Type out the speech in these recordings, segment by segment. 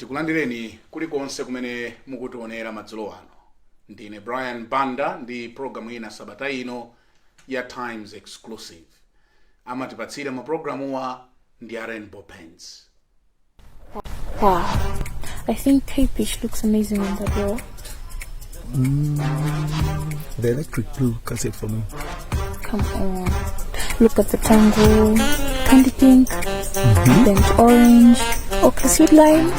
Tikulandireni kulikonse kumene mukutionera madzulo ano. Ndine Brian Banda ndi programu ina sabata ino ya Times Exclusive. Amatipatsira mapulogalamuwa ndi a Rainbow Paints. Wow. I think Cape Beach looks amazing on that wall. The electric blue cuts it for me. Come on. Look at the tango, candy pink, burnt orange, ochre seed lime.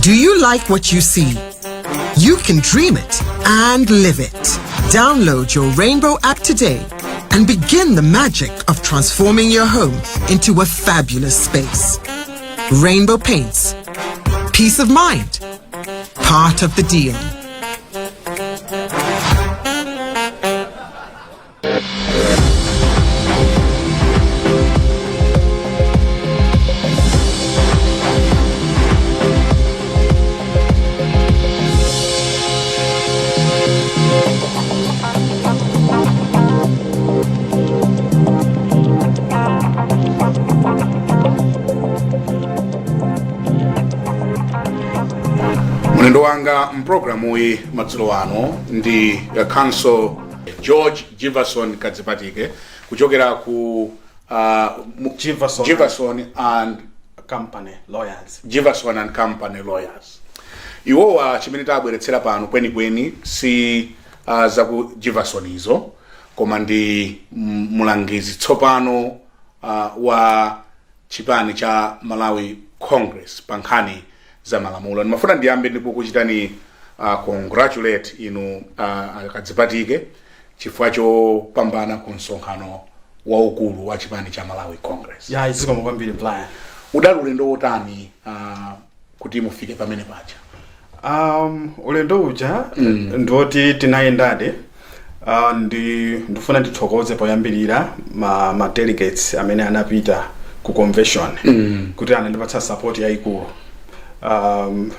Do you like what you see? You can dream it and live it. Download your Rainbow app today and begin the magic of transforming your home into a fabulous space. Rainbow Paints. Peace of mind. Part of the deal. Mlendo wanga mpulogalamuyi madzulo ano ndi Counsel George Jivason Kadzipatike kuchokera ku Jivason. Jivason and Company Lawyers. Jivason and Company Lawyers. Iwowa chimene tabweretsera pano kwenikweni si zaku Jivason izo, koma ndi mulangizi tsopano wa chipani cha Malawi Congress pa nkhani za malamulo. Ndimafuna ndiyambe ndikukuchitani congratulate inu Kadzipatike chifukwa chopambana ku msonkhano waukulu wa chipani cha Malawi Congress. Ya, zikomo kwambiri, Brian. Udali ulendo wotani kuti mufike pamene paja? Ulendo uja ndiwoti tinayendade. Ndifuna ndithokoze poyambirira ma delegates amene anapita ku convention kuti anandipatsa support yayikulu.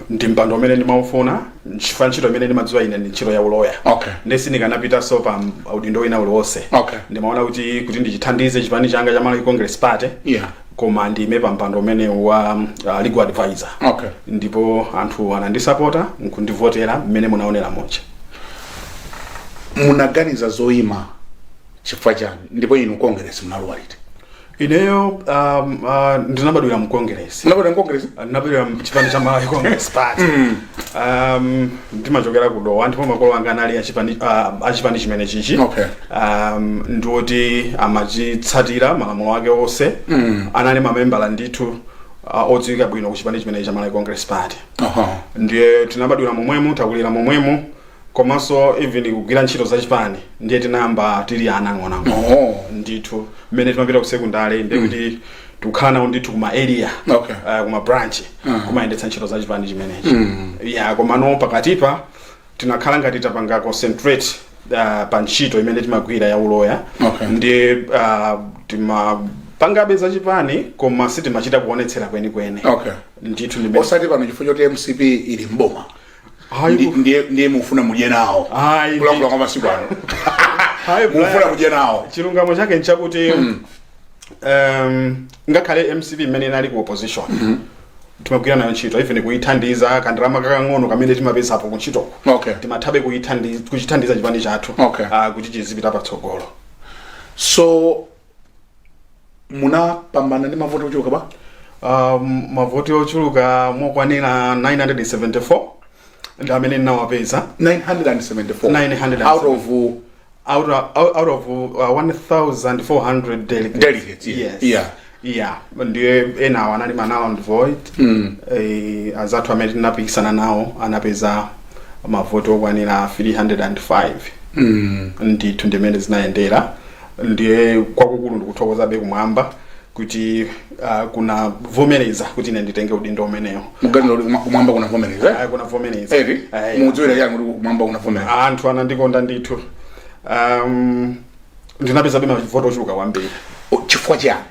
Ndi mpando umene ndimaufuna chifukwa ntchito imene ndimadziwa ine ndi ntchito ya uloya. Nde sindikanapitanso pa udindo wina uliwonse. Ndimaona kuti ndichithandize chipani changa cha Malawi Congress Party, koma ndime pa mpando umene wa legal advisor. Ndipo anthu anandisapota nkundivotera mmene munaonera muja. Munaganiza zoyima chifukwa chani, ndipo inu Congress munalowa liti? Ineyo ndinabadwira mu Congress. Munabadwira mu Congress? Ndinabadwira mu chipani cha Malawi Congress Party. Ndimachokera ku Dowa ndipo makolo anga anali achipani chimene chichi. Ndiwoti amachitsatira malamulo ake onse. Anali mamembala ndithu odziwika bwino ku chipani chimene cha Malawi Congress Party. Ndiye tinabadwira momwemo, takulira momwemo, komanso even kugwira ntchito za chipani ndiye tinayamba tili ana ang'onoang'ono. Ndithu mmene timapita ku sekondari ndiye kuti tikukhala nawo ndithu kuma area, kuma branch, kumayendetsa ntchito za chipani chimenechi. Ya, komano pakatipa tinakhala ngati tapanga concentrate pa ntchito imene timagwira ya uloya. Ndiye timapangabe za chipani koma sitimachita kuonetsera kwenikweni. Ndithu ndimene Osati pano chifukwa choti MCP ili mboma Ayi, ndiye mufuna mudye nawo? Ayi, Kulankhula kwa masiku ano, Ayi, mufuna Brian. mudye nawo? Chilungamo chake nchakuti ngakhale MCP imene inali ku opposition, timagwira nayo ntchito, even kuyithandiza kandalama kakang'ono kamene timapezapo kuntchitoko. Timathabe kuchithandiza chipani chathu kuti chizipita patsogolo. So munapambana ndi mavoti ochuluka ba? Mavoti ochuluka mokwanira 974 ndi amene ndinawapeza. 974? 974. Out of Out of 1400 delegates. Delegates, yeah. Yes. Yeah, ndiye enawo anali ma null and void. Azathu amene tinapikisana nawo anapeza mavoti okwanira 305. Ndithu ndimene zinayendera. Ndiye kwakukulu ndikuthokozabe kumwamba kuti kunavomereza kuti ine nditenge udindo umenewo. Muganiza kuti kumwamba kunavomereza, eh? Kunavomereza. Eti? Mukudziwira chani kuti kumwamba kunavomereza? Anthu anandikonda ndithu. Ndinapezabe mavoti ochuluka kwambiri. O, chifukwa chani?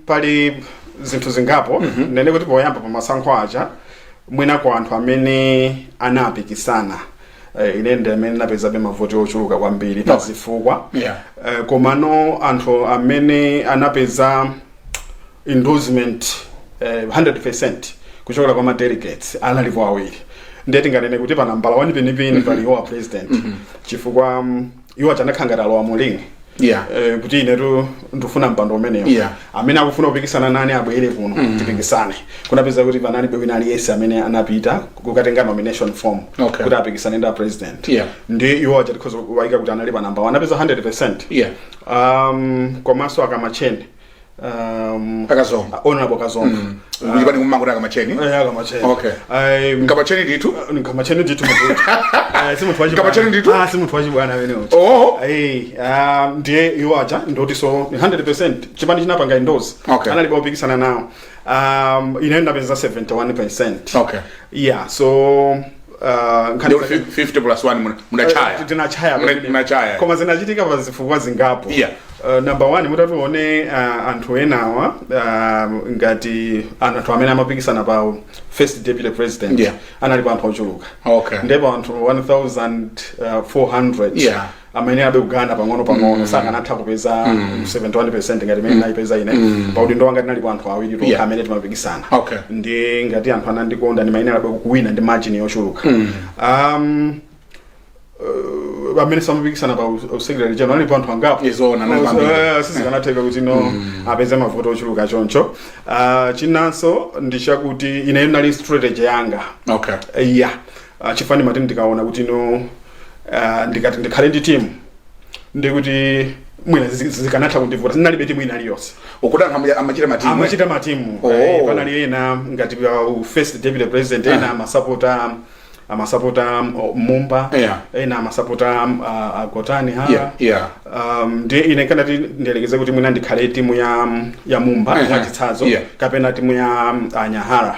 Pali zinthu zingapo. Nene kuti poyamba pa masankho aja, mwina kwa anthu amene anapikisana, ine ndi amene napezabe mavoti ochuluka kwambiri pa zifukwa. Komano anthu amene anapeza endorsement 100% Kuchokera kwa ma delegates analipo awiri. Ndiye tinganene kuti pa nambala 1 penipeni pali iwo a president, chifukwa iwo achanakhala ngati alowa mu ring kuti inetu ndifuna mpando umenewo, amene akufuna kupikisana nane abwere kuno tipikisane. Kunapeza kuti panalibe wina aliyense amene anapita kukatenga nomination form kuti apikisane ndi a president. Ndi iwo aja tikhoza kuwayika kuti anali pa namba 1, anapeza 100%. Komanso akamacheni, Akazomba. Honorable Kazomba. Kuchipani kummango akamacheni. Eh, akamacheni. Kamacheni ndithu. Kamacheni ndithu munthu. Si munthu wachibwana. Kamacheni ndithu? Ah, si munthu wachibwana amenewo. Oh. Eh, ndiye iwo aja ndoti so 100% chipani chinapanga endorse. Analibe opikisana nawo. Ine ndapeza 71%. Yeah, so nkhani Ndiyo 50 plus 1 munachaya. Tinachaya. Munachaya. Koma zinachitika pa zifukwa zingapo. Number one, mutatione anthu enawa, ngati anthu amene amapikisana pa first deputy president, analipo anthu ochuluka. Ndipo anthu 1400 amene abe kugana pang'ono pang'ono sakanatha kupeza 71% ngati imene ndinayipeza ine. Paudindo wanga tinalipo anthu awiri tokha amene timapikisana. Ndi ngati anthu anandikonda, ndimayenera kuwina ndi margin yochuluka. Amene samapikisana pa secretary general alipo anthu angapo. Izona, anali ambiri. Sizikanatheka kuti no apeze mavoto ochuluka choncho. Chinanso ndi chakuti ineyo nali strategy yanga. Yeah, chifani mati ndikaona kuti no, ndikati ndikhale ndi timu, ndikuti mwina zikanatha kundivuta. Sinalibe timu ina iliyonse. Ukuti anthu amachita matimu. Amachita matimu. Oh. Panali ena ngati first deputy president, ena amasapota Mumba, ena amasapota Gotani Hara. Ndiye ine kanati ndiyelekeze kuti mwina ndikhale timu ya Mumba, mwachitsanzo, kapena timu ya Anyahara,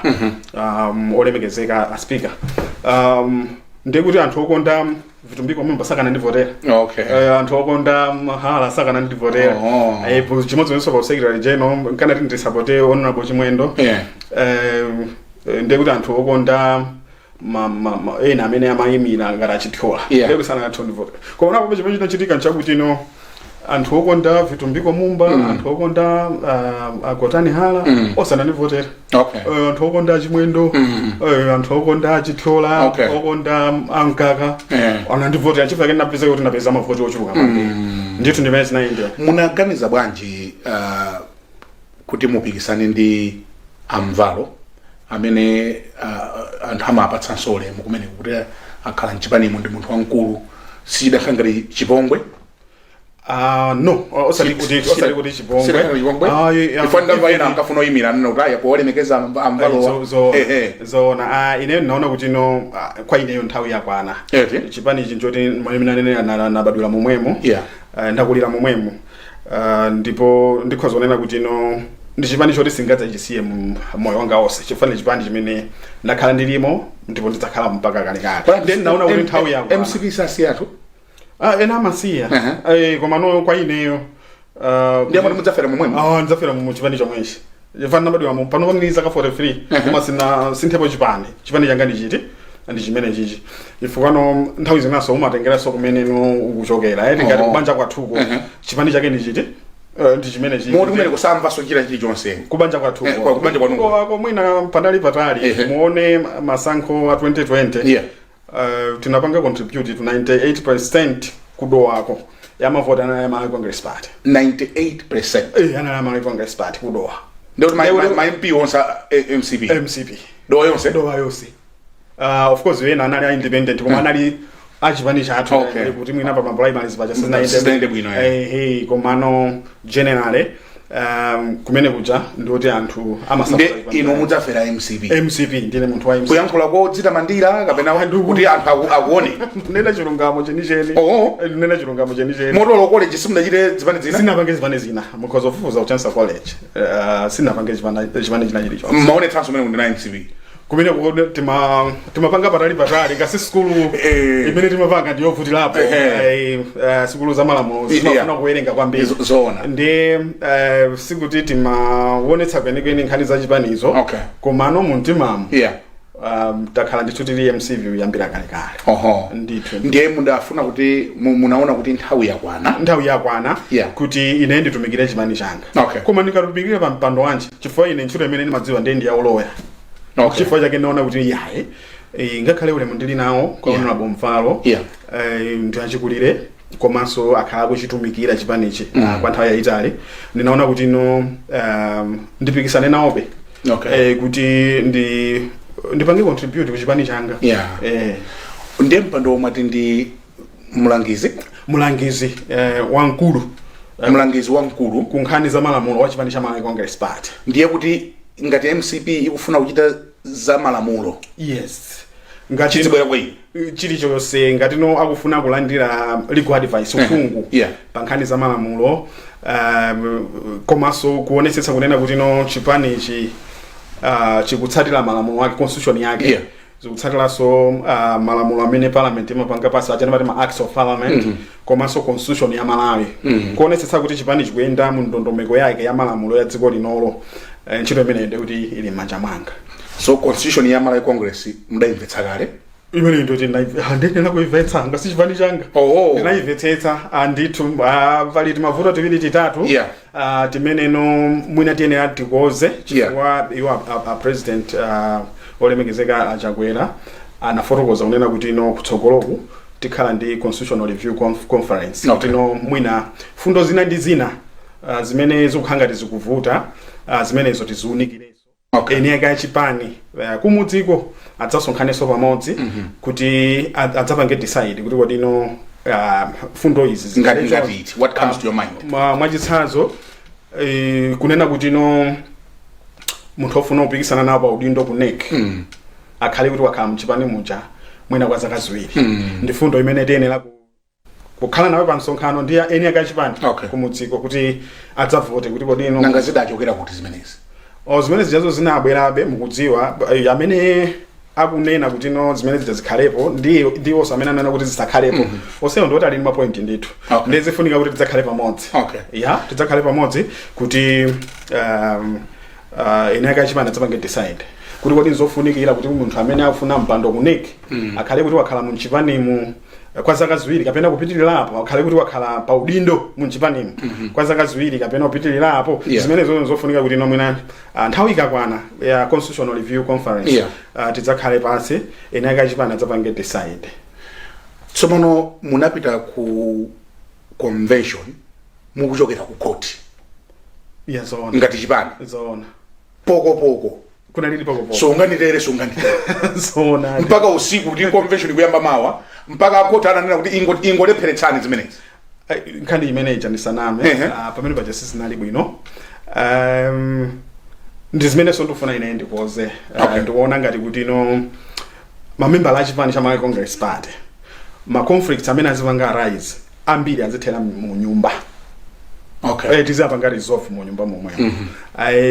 olemekezeka a speaker, ndiye kuti anthu okonda Vitumbiko Mumba sakana ndivotera. Anthu okonda Hara sakana ndivotera. Chimodzimodzinso pa secretary general, nkanati ndisapote Honorable Chimwendo, ndiye kuti anthu okonda ena amene amayimira ngati Achithyola, ndiye kuti sanathe ndivotera. Koma napo chimene chinachitika nchakuti no, anthu okonda Vitumbiko Mumba, anthu okonda Agotani Hara, osanandivotera. Anthu okonda Chimwendo, anthu okonda Achithyola, okonda Ankaka, anandivotera. Chifukwa chake ndinapeza kuti ndapeza mavoti ochuluka kwambiri. Ndithu ndimene zinayendera. Munaganiza bwanji kuti mupikisane ndi Amvalo amene anthu amapatsanso ulemu kumene kuti akhala mchipanimo, ndi munthu wamkulu? Sichidakhala ngati chipongwe? Ah, no, osati kuti chipongwe. Sidakhala chipongwe? Ah, yeah, Ifo ndamva ena ankafuna oyimira anena kuti aya, powalemekeza Amvalowa. Zoona. Ah, ineyo ndinaona kuti no, kwa ineyo nthawi yakwana. Chipani ichi nchoti mwanenera nabadwira momwemo. Ndakulira momwemo. Ndipo ndikhoza kunena kuti no, ndi chipani choti singadzachisiye mu moyo wanga wonse, chifukwa ndi chipani chimene ndakhala ndilimo ndipo ndidzakhala mpaka kalekale. Ndiye ndinaona kuti nthawi yakwana. MCP sasiyatu. Ah, ena amasiya. Koma no, kwa ineyo Ndiye amati mudzafera momwemo. Ah, ndidzafera mu chipani chomwechi. Chifani nabadwira mu pano ndili zaka 43, koma sina sinthepo chipani. Chipani changa ndi chiti? Ndi chimene chichi. Chifukwa no, nthawi zinaso umatengeranso kumene no ukuchokera, eh, tingati kubanja kwathuko chipani chake ndi chiti? Ndi chimene chichi. Moti kumene kusamvaso china chilichonse? Kubanja kwathuko. Kubanja kwanuko. Ko mwina panali patali. Muone masankho a 2020, tinapanga contribute to 98% Kudowako yamavoti anali ya Malawi Congress Party. 98%? Eh, anali ya Malawi Congress Party Kudowa. Ndikuti ma MP onse MCP? MCP. Dowa yonse? Dowa yonse. Of course ena anali a independent, koma anali achipani chathu. Kuti mwina pa ma primaries paja sizinayende bwino, eh. Komano generally, kumene kuja ndikuti anthu Nde amasapota. inu mudzafera MCP? MCP. Ndine munthu wa MCP. Kuyankhula kodzitamandira kapena kuti anthu akuone? Nena chilungamo chenicheni. Oh. Nena chilungamo chenicheni. Motolo college simunachite zipani zina? Sinapange zipani zina. Mukhoza kufufuza ku Chancellor College. Sinapange chipani china chilichonse. Maonetsanso mene kuti na MCP? Kumene timapanga patali patali ngasi skulu imene timapanga ndiyovutirapo. Sikulu za malamulo zimafuna kuwerenga kwambiri. Zoona. Ndi sikuti timaonetsa kwenikweni nkhani za chipanizo, komano mumtimamu takhala ndithu tili MCP kuyambira kalekale. Ndithu. Ndiye mudafuna kuti munaona kuti nthawi yakwana? Nthawi yakwana kuti ine nditumikire chipani changa. Koma ndikatumikire pa mpando wanji? Chifukwa ine ntchito imene ndimadziwa ndiye ndi yauloya. Chifukwa chake ndaona kuti yayi, ngakhale ulemu ndili nawo kwa Honorable Mvalo, ndi achikulire komanso akhala kuchitumikira chipanichi kwa nthawi yayitali, ndinaona kuti no, ndipikisane nawobe kuti ndipange contribute ku chipani changa. Ndiye mpando omwe ati ndi mlangizi? Mulangizi wamkulu. Mlangizi wamkulu ku nkhani za malamulo wa chipani cha Malawi Congress Party. Ndiye kuti ngati MCP ikufuna kuchita za malamulo, yes, ngati chizibwera kwa inu? Chilichonse, ngati no akufuna kulandira legal advice, uphungu pa nkhani za malamulo, komanso kuonetsetsa kunena kuti no, chipanichi chikutsatira malamulo ake, constitution yake, zikutsatiranso malamulo amene parliament imapanga pass aja amati ma acts of parliament, komanso constitution ya Malawi, kuonetsetsa kuti chipani chikuyenda mu ndondomeko yake ya malamulo ya dziko linolo, ntchito imeneyo ndi kuti ili m'manja mwanga. So constitution ya Malawi Congress mudayimvetsa kale? Imene ndoti ndinena kuimvetsa ngasi chipani changa. Ndinayimvetsetsa ndithu. Pali timavuto tiwiri titatu timeneno mwina tiyenera tikoze, chifukwa iwo a president, olemekezeka Achakwera, anafotokoza kunena kuti no, kutsogoloku tikhala ndi constitutional review conference, kuti no, mwina fundo zina ndi zina zimene zikukhala ngati zikuvuta, zimenezo tiziwunikirenso. Eni ake achipani kumudziko adzasonkhanenso pamodzi kuti adzapange decide kuti kodino fundo izi Ngati zikhale ngati iti? What comes to your mind? Mwachitsanzo, kunena kuti no, munthu ofuna kupikisana nawo pa udindo ku NEC akhale kuti wakhala mchipani muja mwina kwa zaka 2. Ndi fundo imene tiyenera kukhala nawe pa msonkhano ndi eni ake achipani kumudziko kuti adzavote kuti kodino. Nanga zidachokera kuti zimenezi? O, zimene zijazo zinabwerabe, mukudziwa, amene akunena kuti no, zimene zija zikhalepo, ndi ndiwonso amene anena kuti zisakhalepo, onsewo ndiwoti ali ndi mapoint ndithu. Ndi zifunika kuti tidzakhale pamodzi. Ya, tidzakhale pamodzi kuti eni ake achipani adzapange decide kuti kodi nzofunikira kuti munthu amene akufuna mpando ku NEC akhale kuti wakhala mu mchipanimu kwa zaka 2 kapena kupitirirapo, akhale kuti wakhala pa udindo mu mchipanimu kwa zaka 2 kapena kupitirirapo. Zimene zozo zofunika kuti nomwina nthawi ikakwana ya constitutional review conference, tidzakhale pansi, eni ake achipani adzapange decide. Tsopano munapita ku convention mukuchokera ku court. Yeah, zoona. Ngati chipani. Zoona. Pokopoko. Kunalili pokopoko. Sunganitere, sunganitere. Zoona. Mpaka usiku, kuti convention ikuyamba mawa, mpaka akoti ananena kuti ingolepheretsani zimenezi. Nkhani imeneyi ndisaname, pamene paja sizinali bwino. Ndi zimenenso ndikufuna ine ndikoze. Ndikuona ngati kuti no, mamembala achipani cha Malawi Congress Party, ma conflicts amene azipanga arise ambiri azithera mu nyumba. Tizapanga resolve mu nyumba momwemo.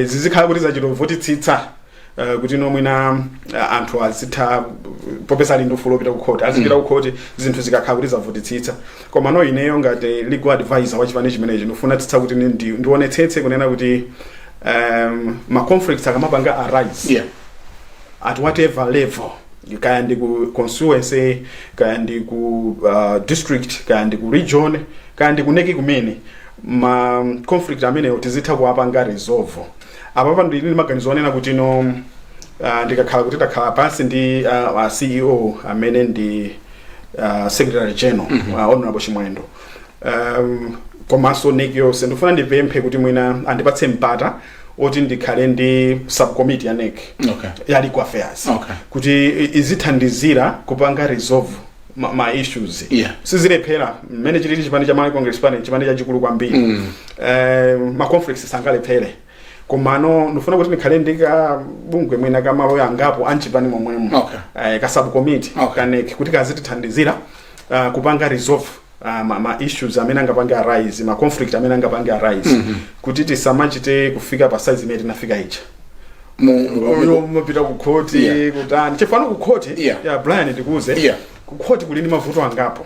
Zizikhala kuti zachitovutitsitsa kuti no, mwina anthu azitha, popeza ali ndi ufulu wopita ku court, azipita ku court zinthu zikakhala kuti zavutitsitsa. Koma no, ineyo ngati legal advisor wa chipani chimenechi, ndifuna tsitsa kuti ndionetsetse kunena kuti ma conflicts akamapanga arise at whatever level, kaya ndi ku constituency, kaya ndi ku district, kaya ndi ku region, kaya ndi ku NEC kumene, ma conflict amenewo tizitha kuwapanga resolve. Apapa ndili ndi maganizo onena kuti no, ndikakhala kuti takhala pansi ndi CEO amene ndi secretary general, Honorable Chimwendo, komanso NEC yonse, ndifuna ndipemphe kuti mwina andipatse mpata oti ndikhale ndi subcommittee ya NEC ya legal affairs, kuti izithandizira kupanga resolve ma issues. Sizilephera mmene chilili chipani cha Malawi Congress Party, chipani chachikulu kwambiri. Ma conflicts sangalephere, komano ndifuna kuti ndikhale ndi ka bungwe mwina kamaloya angapo anchipani momwemo, ka subcommittee ka NEC, kuti kazitithandizira kupanga resolve ma issues amene angapange arise, ma conflict amene angapange arise, kuti tisamachite kufika pa size imene tinafika ija. Uyo mapita ku khoti, kutani, chifano ku khoti. Ya, Brian, ndikuuze, ku khoti kuli ndi mavuto angapo.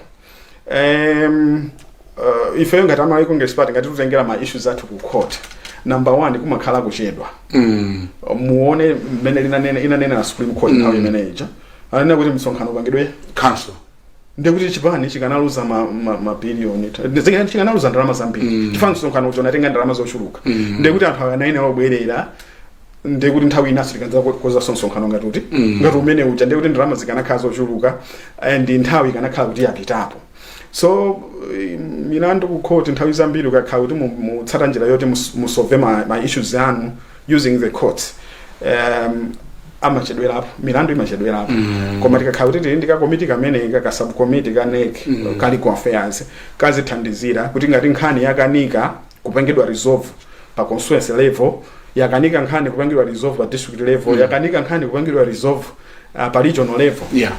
Ifeyo ngati Amalawi Congress Party, ngati tutengera ma issues athu ku court, number one kumakhala kuchedwa. Muone mmene inanena na Supreme Court nthawi imene ija ananena kuti msonkhano upangidwe cancel. Ndekuti chipani chikanaluza mabiliyoni, chikanaluza ndalama zambiri, chifukwa msonkhano uja unatenga ndalama zochuluka. Ndekuti anthu akanayenera obwerera Ndiye kuti nthawi inaso tikanzakonzanso msonkhano ngati uti, ngati umene uja, ndiye kuti ndalama zikanakhala zochuluka and nthawi ikanakhala kuti yapitapo. So milandu ku court, nthawi zambiri ukakhala kuti mutsata njira yoti musolve ma issues anu using the courts, amachedwerapo, milandu imachedwerapo. Koma tikakhala kuti tili ndi kakomiti kameneka, ka subcommittee ka NEC ka legal affairs, kazithandizira kuti ngati nkhani yakanika kupangidwa resolve pa constituency level, yakanika nkhani kupangidwa resolve pa district level, yakanika nkhani kupangidwa resolve pa regional level,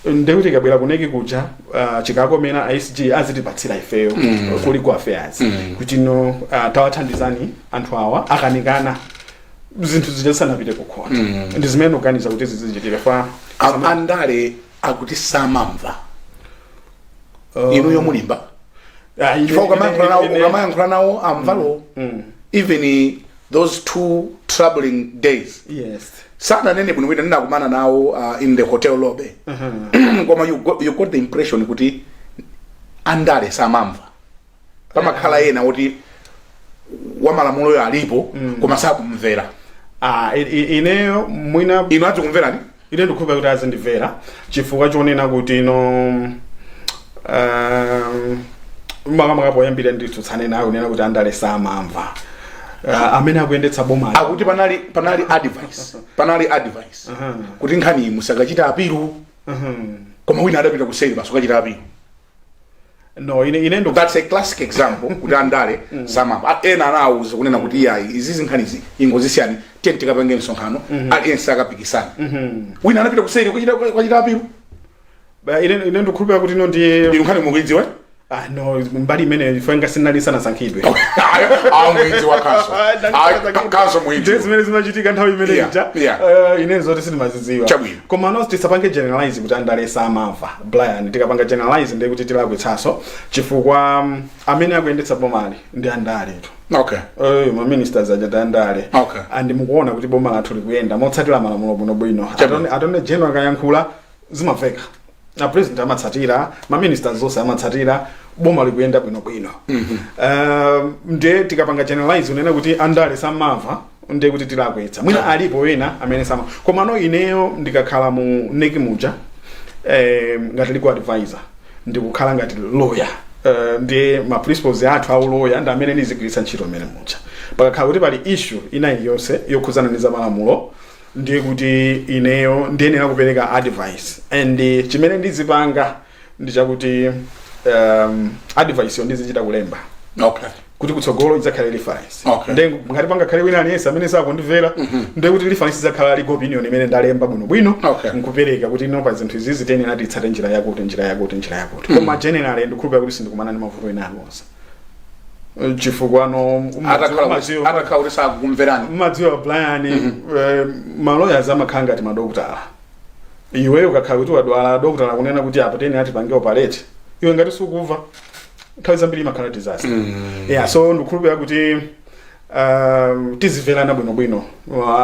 ndekuti ikabwera ku NEC kuja, chikakomera a SG, azitipatsira ifeyo ku legal affairs kuti no, tawathandizani anthu awa, akanikana zinthu zija zisanapite ku court. Ndi zimene uganiza kuti zizichitika fa. Andale akuti samamva. Inuyo mulimba? Chifukwa ukamayankhula nawo amvalo. Even those two troubling days, sananene bwino bwino, ndinakumana nawo in the hotel lobby, koma you got the impression kuti andale samamva. Pamakhala ena kuti wamalamuloyo alipo koma sakumvera. Ah, ineyo mwina Inu adzikumverani? Ine ndikukhulupirira kuti azindimvera, chifukwa chonena kuti no, makamaka poyambira nditsutsane nawo kunena kuti andale samamva. Amene akuyendetsa boma Akuti panali advice kuti nkhani musakachita appeal, koma wina adapita kuseri basi ukachita appeal. No, ine That's a classic example kuti andale samamva. Ena anawuza kunena kuti iyayi, izizi nkhanizi ingozisiyani, tiye tikapange msonkhano, aliyense akapikisana. Wina anapita kuseri kukachita appeal. Ba, ine ndikukhulupirira kuti no, ndiye Inu nkhani mukuidziwa? Ah, no, mbali imene ife ngasinali sanasankhidwe. Muidziwa kanso? Kanso Ndiye muidziwa? zimene zimachitika nthawi imene ija, ine zoti sindimazidziwa. Chabwino. Koma no, tisapange generalize kuti andale samamva, Brian. Tikapanga generalize ndiye kuti tilakwitsanso, chifukwa amene akuyendetsa bomali ndi andaletu. Ma ministers aja ndi andale. And mukuona kuti boma lathu likuyenda motsatira malamulo bwinobwino. Attorney General akayankhula zimamveka, a president amatsatira, ma ministers zonse amatsatira, boma likuyenda bwinobwino. Ndiye tikapanga generalize unena kuti andale samamva, ndiye kuti tilakwitsa. Mwina alipo wena amene sama, koma no, ineyo ndikakhala mu NEC muja, ngati legal advisor, ndikukhala ngati lawyer. Ndiye ma principles athu a lawyer ndi amene ndizigwiritsa ntchito mmene muja. Pakakhala kuti pali issue ina iliyonse yokhuzana ndi zamalamulo, ndiye kuti ineyo ndiyenera kupereka advice, and chimene ndizipanga ndi chakuti advice yo ndizichita kulemba kuti kutsogolo idzakhale reference. Ndiye ngati pangakhale wina aliyense amene sakundimvera, ndiye kuti reference idzakhala legal opinion imene ndalemba bwinobwino, nkupereka kuti no, pa zinthu izizi tiyenera titsate njira yakuti, njira yakuti, njira yakuti. Koma generally ndikukhulupirira kuti sindikumana ndi mavuto ena aliwonse, chifukwa no Atakhala kuti sakukumverani? Mmadziwa Brian, ma lawyers amakhala ngati madokotala. Iweyo ukakhala kuti wadwala, dokotala kunena kuti apo tiyeni atipange operate, iwe ngati sukumva, nthawi zambiri imakhala disaster. Yeah, so ndikukhulupirira kuti tizimverana bwinobwino.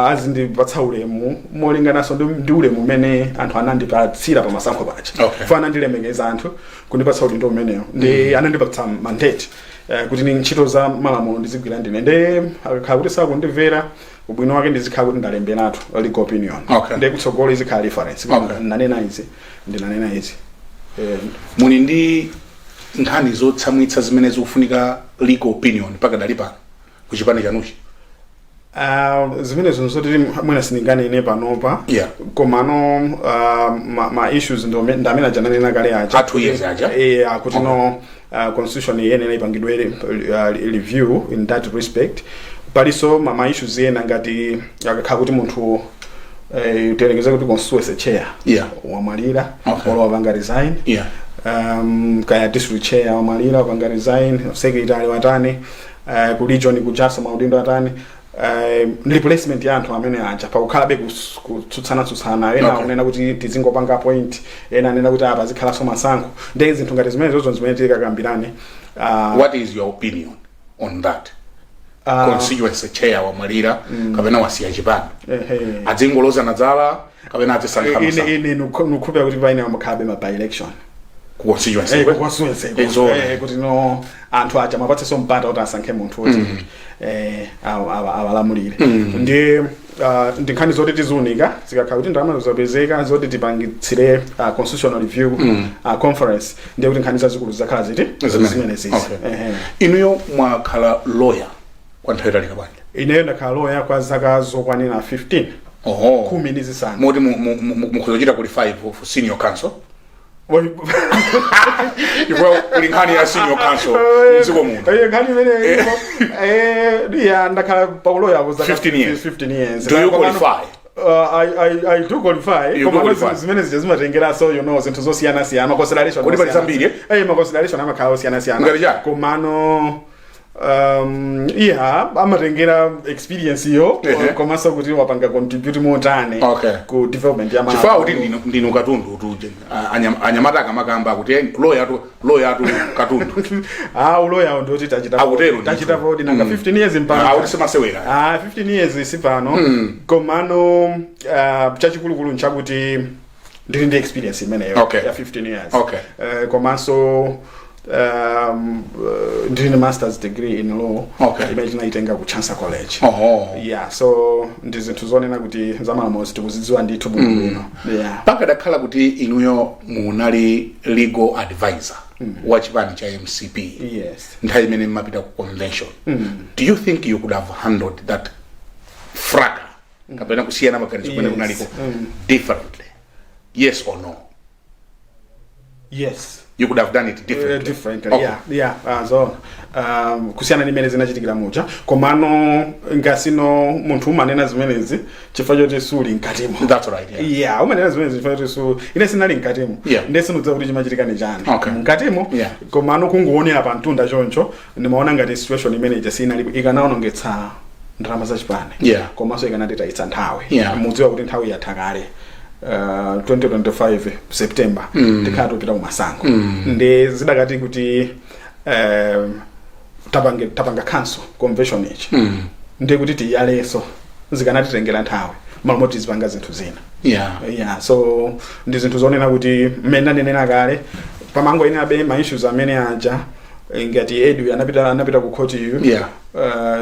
Azindipatsa ulemu molingananso ndi ulemu umene anthu anandipatsira pa masankho paja. Fa anandilemekeza anthu kundipatsa udindo umenewo, ndi anandipatsa mandate kuti ni ntchito za malamulo ndizigwira ndine. Ndi akakhala kuti sakundimvera, ubwino wake ndizikhala kuti ndalemberatu legal opinion. Ndi kutsogolo izikhala reference. Nanena izi, ndinanena izi. Muli ndi nkhani zotsamwitsa zimene zikufunika legal opinion pakadali pano kuchipani chanuchi? Zimene zoti mwina sindinganene panopa. Komano ma issues ndi amene aja nanena kale aja. A 2 years aja? Eh, akuti no, constitution iyenera ipangidwe review in that respect. Palinso ma issues ena ngati akakhala kuti munthu, tiyerekeze kuti constituency chair wamwalira olo wapanga resign, kaya district chair wamwalira, wapanga resign, secretary watani, ku region kujaso maudindo atani, replacement ya anthu amene aja, pakukhalabe kutsutsana-tsutsana. Ena akunena kuti tizingopanga appoint, ena anena kuti apa zikhalanso masankho. Ndi zinthu ngati zimene zozo zimene tikakambirane. What is your opinion on that? Constituency chair wamwalira kapena wasiya chipani, adzingolozana dzala kapena azisankha masankho? Ine nukhulupira kuti paine amakhalabe ma by election. Ku constituency? Ku constituency. Ezona. Kuti no, anthu aja mapatsenso mpata kuti asankhe munthu kuti awalamulire. Ndi Ndi nkhani zoti tiziunika zikakhala kuti ndalama zapezeka zoti tipangitsire constitutional review conference, ndiye kuti nkhani zazikulu zizakhala ziti? Zimene. Zimene zizi. Okay. Ehe. Inuyo mwakhala lawyer kwa nthawi yotalika bwanji? Ineyo ndakhala lawyer kwa zaka zokwanira 15. Oho. 15. Moti mukhoza qualify for senior counsel, chifukwa kuli nkhani ya senior counsel mdziko muno. Nkhani imene ilipo, ya, ndakhala pauloya apo zaka 15 years. 15 years. Do you qualify? I do qualify. You do Koma qualify. zimene zija zimatengeranso zinthu zosiyanasiyana, ma consideration. Kodi pali zambiri, eh? Ma consideration amakhala osiyanasiyana. Ngati chani? Komano yeah, amatengera experience yo, komanso kuti wapanga contribute motani ku development ya Chifukwa kuti ndinu katundu tuje. Anyamata akamakamba kuti lawyer tu, lawyer tu, katundu. Ah, uloya ndoti tachita Akutero ndithu. tachita podi nanga 15 years mpano. Akuti simasewera. Ah, 15 years si pano. Komano chachikulukulu nchakuti ndili ndi experience imeneyo ya 15 years. Komanso ndili ndi masters degree in law imene tinaitenga ku Chancellor College. Yeah, so ndi zinthu zonena kuti zamalamulo tikuzidziwa ndithu bwinobwino, yeah. Pakadakhala kuti inuyo munali legal advisor wa chipani cha MCP nthawi imene mmapita ku convention, do you think you could have handled that fracas kapena kusiyana maganizo kumene Yes. kunaliko differently, yes or no? Yes. You could have done it differently? Differently. Yeah, so kusiyana ndi imene zinachitikira muja. Komano ngasino munthu umanena zimenezi chifukwa choti suli mkatimo. That's right, yeah. Yeah, umanena zimenezi chifukwa choti su ine sinali mkatimo, ndiye sindidziwa kuti chimachitika ni chani mkatimo. Komano kungoonera pa mtunda choncho, ndimaona ngati situation imene ija sinali ikanaonongetsa ndalama zachipani, komanso ikanatitayitsa nthawi. Mudziwa kuti nthawi yatha kale, 2025 September tikhala tupita kumasankho. Ndi zidakati kuti tapanga cancel convention ichi, ndi kuti tiyalenso, zikanatitengera nthawi malo moti tizipanga zinthu zina. Yeah, so ndi zinthu zonena kuti mmene ndanenera kale, pamangoyenera be ma issues amene aja, ngati Edu anapita ku court iyo.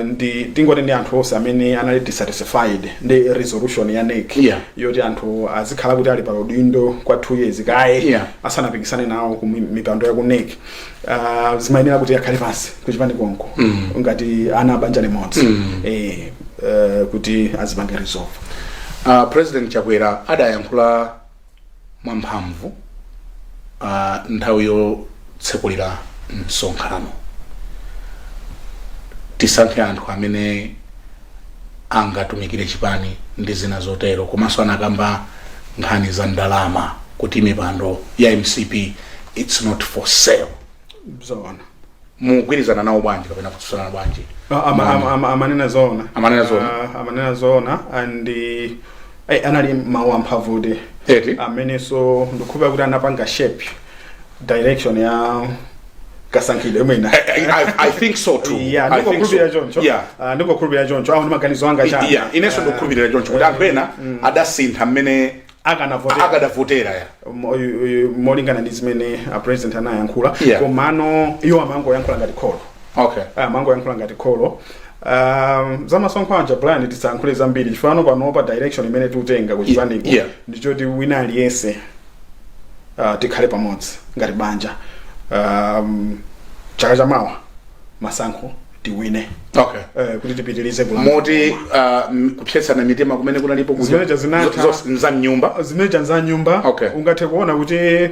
Ndi tingoti ndi anthu onse amene anali dissatisfied ndi resolution ya NEC yoti anthu azikhala kuti ali pa udindo kwa 2 years kaye asanapikisane nawo ku mipando ya ku NEC, zimayenera kuti akhale pansi kuchipani konko ngati ana abanja limodzi, kuti azipange resolve. President Chakwera adayankhula mwamphamvu nthawi yotsekulira msonkhano: tisankhe anthu amene angatumikire chipani ndi zina zotero. Komanso anakamba nkhani za ndalama kuti mipando ya MCP, it's not for sale. Zoona. Mugwirizana nawo bwanji kapena kutsutsana bwanji? Amanena zoona. Amanena zoona. Amanena zoona and anali mawu amphamvuti Eti? amenenso ndikukhulupirira kuti anapanga shape direction ya kasankhidwe mwina. I think so too. Yeah. I think so. Ndingokhulupirira choncho. Ah, ndingokhulupirira choncho, awo ndi maganizo anga chabe. Yeah, inenso ndikukhulupirira choncho kuti anthu ena adasintha mmene akanavotera. Akadavotera, ya. Molingana ndi zimene a president anayankhula. Komano iwo amangoyankhula ngati kholo. Amangoyankhula ngati kholo. Zamasonkho aja, Brian, tisayankhule zambiri chifukwa panopa direction imene tikutenga kuchipaniko ndichoti wina aliyense tikhale pamodzi ngati banja, chaka chamawa masankho tiwine, kuti tipitirize kulanda. Moti kupsetsana mitima kumene kunalipo kuja- Zimene zinatha. Za mnyumba. Zimene za nyumba. Ungathe kuona kuti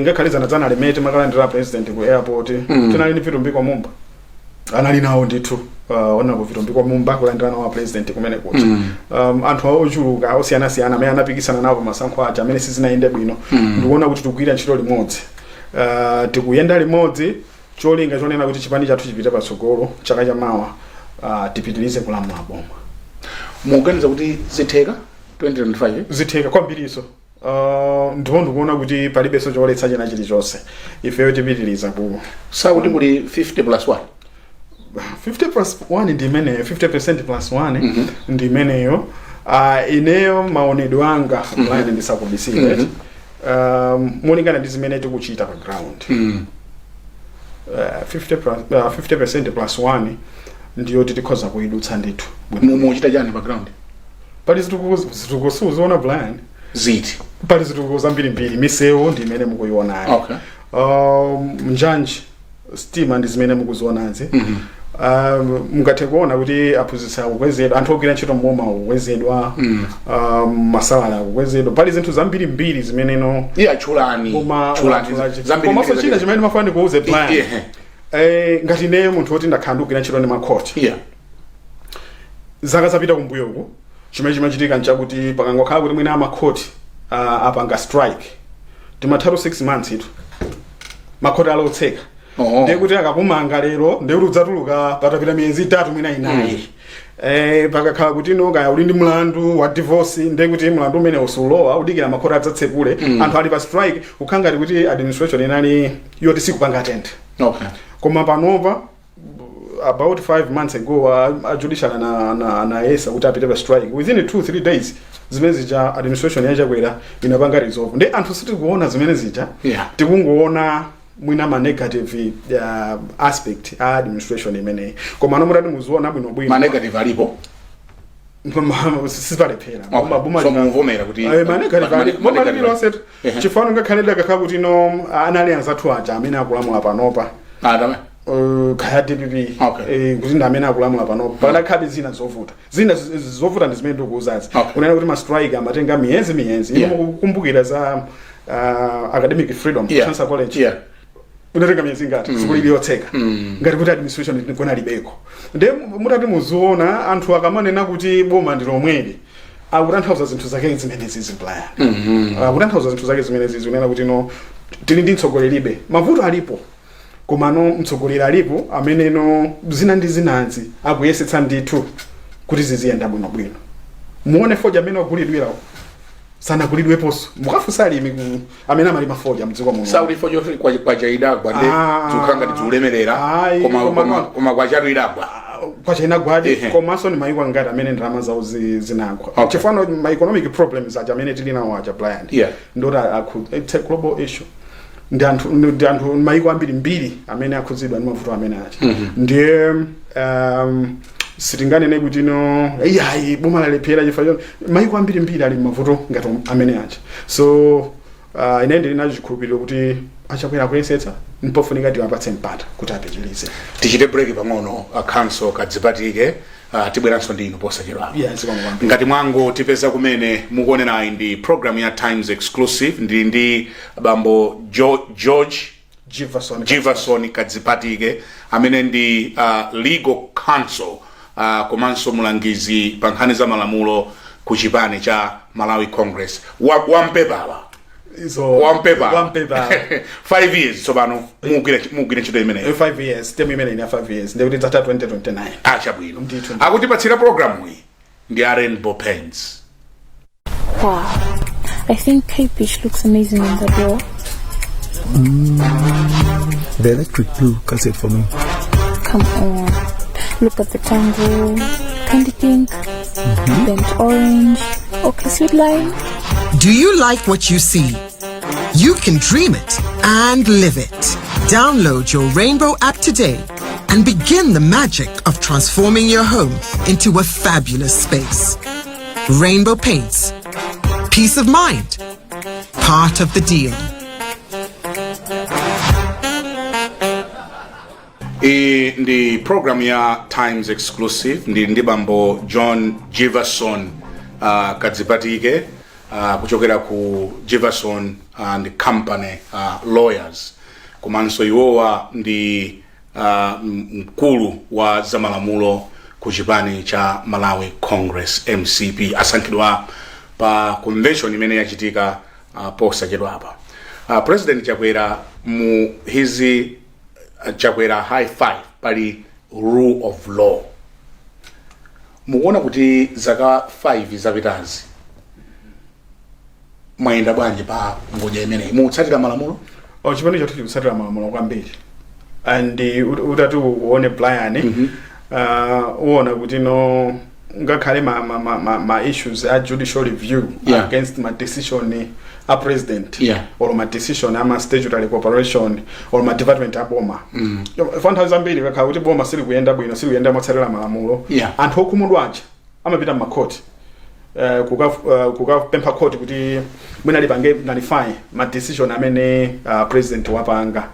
ngakhale zanadzana limene timakalandira president ku airport, tinali ndi Vitumbiko Mumba, anali nawo ndithu, Honorable Vitumbiko Mumba kulandira nawo president kumene kuja, anthu ochuluka osiyanasiyana amene anapikisana nawo pamasankho aja amene sizinayende bwino. Ndikuona kuti tikugwira ntchito limodzi, tikuyenda limodzi, cholinga chonena kuti chipani chathu chipite patsogolo chaka chamawa, tipitirize kulamula boma. Mukuganiza kuti zitheka 2025? Zitheka kwambiriso. Ndipo ndikuona kuti palibenso choletsa china chilichonse, ifeyo tipitiriza ku Sakuti kuli 50 plus 1? 50 plus 1 ndi imeneyo, 50% plus 1 ndi imeneyo. Ineyo maonedwe anga, mm ndisakubisire, molingana ndi zimene tikuchita pa ground, 50% plus 1 ndiyo tikhoza kuidutsa ndithu. Muchita chani pa ground? Pali zitukuko, zitukuko siuziona, Brian? Ziti? Pali zitukuko zambirimbiri. Misewu ndi imene mukuionayo. Njanji, stima ndi zimene mukuzionazi. Mungathe kuona kuti aphunzitsi akukwezedwa, anthu ogwira ntchito mboma akukwezedwa, masalala akukwezedwa. Pali zinthu zambirimbiri zimeneno Iya, tchulani. Boma. Tchulani zambiri. Komanso china chimene ndimafuna ndikuuze, Brian, ngati ineyo munthu woti ndakhala ndikugwira ntchito ndi makhoti, zaka zapita kumbuyoku, chimene chimachitika nchakuti pakangokhala kuti mwina amakhoti apanga strike, timathatu 6 months itu makhoti alotseka. Ndiye kuti akakumanga lero, ndiye kuti udzatuluka patapita miyezi 3, mwina 4. Pakakhala kuti no kaya uli ndi mlandu wa divorce, ndiye kuti mlandu umene usulowa, udikira makhoti adzatsekule. Anthu ali pa strike, kukhala ngati kuti administration inali yoti sikupanga attend. Koma panopa, about 5 months ago, a judicial anayesa kuti apite pa strike. Within 2 3 days zimene zija administration yaChakwera inapanga resolve. Ndi anthu sitikuona zimene zija, tikungoona mwina ma negative aspect a administration imeneyi. Koma ano mutati muziona bwinobwino, Ma negative alipo. Sipalephera. So muvomera kuti Ma negative ali ma boma negative lililonse. Chifano ngakhale dakakhala kuti no anali anzathu aja amene akulamula panopa, Ah, dame. Kaya DPP, kuti ndi amene akulamula panopa, pakadakhabe zina zovuta. Zina zovuta ndi zimene ndikuuzazi. Kunena kuti ma strike amatenga miyezi miyezi. Inu mukukumbukira za academic freedom, Chancellor College, unatenga miyezi ingati sukulu ili yotseka, ngati kuti administration ikona libeko. Nde mutati muziona, anthu akamanena kuti boma ndi lomweli, akutanthauza zinthu zake zimenezi, Brian. Akutanthauza zinthu zake zimenezi, kunena kuti no tili ndi mtsogoleribe, mavuto alipo, komano mtsogoleri alipo amene no zina ndi zinazi akuyesetsa ndithu kuti ziziyenda bwinobwino. Muone fodya amene wagulidwirawo, sanagulidweponso. Mukafunsa alimi amene amalima fodya mdziko muno. Sauli fodya kwacha idagwa, nde zikukhala ngati zikulemerera. Ayi, koma koma koma kwacha idagwa. Kwacha inagwadi. Komanso ni maiko angati amene ndalama zawo zinagwa? Chifano ma economic problems aja amene tili nawo aja, Brian, ndoti it's a global issue. Ndi anthu maiko ambiri mbiri amene akhudzidwa ndi mavuto amene aja. Ndiye sitinganene kuti no, iyayi, boma lalephera, chifukwa choti maiko ambiri mbiri ali mavuto ngati amene aja. So ine ndili nacho chikhulupiriro kuti aChakwera akuyesetsa, mpofunika tiwapatse mpata kuti apitirize. Tichite break pang'ono, a counsel Kadzipatike, tibweranso ndi inu posachedwa. Yeah, zikomo kwambiri. Ngati mwango tipeza kumene, mukuonerayi ndi program ya Times Exclusive. Ndili ndi bambo George Jivason. Jivason Kadzipatike, amene ndi legal counsel komanso mulangizi pa nkhani za malamulo ku chipani cha Malawi Congress. Wampepala. Izo. Wampepala. Wampepala. 5 years tsopano mugwira ntchito imeneyo. 5 years, term imene ina 5 years, ndikuti dzatha 2029. Achabwino. Ndithu. Akutipatsira programu iyi ndi a Rainbow Paints. Wow. I think Cape Beach looks amazing on the door. The electric blue cuts it for me. Come on. Look at the tango, candy pink, burnt orange, okay, sweet lime. Do you like what you see? You can dream it and live it. Download your Rainbow app today and begin the magic of transforming your home into a fabulous space. Rainbow Paints. Peace of mind. Part of the deal. Iyi ndi program ya Times Exclusive. Ndi bambo John Jivason Kadzipatike, kuchokera ku Jivason and Company Lawyers, komanso iwowa ndi mkulu wa zamalamulo ku chipani cha Malawi Congress, MCP. Asankhidwa pa convention imene yachitika posachedwapa. President Chakwera, mu his Chakwera High Five pali rule of law. Mukuona kuti zaka 5 zapitazi mwayenda bwanji pa ngodya imeneyi? Mukutsatira malamulo? Oh, chipani chathu chikutsatira malamulo kwambiri. And utati uone, Brian, uona kuti no ngakhale ma issues a judicial review against ma decision a president or ma decision ama statutory corporation or ma department a boma, nthawi zambiri kakhala kuti boma silikuyenda bwino, silikuyenda motsatira malamulo, anthu okhumudwa aja amapita mmakhoti. Kukapempha court kuti mwina lipange nullify ma decision amene president wapanga,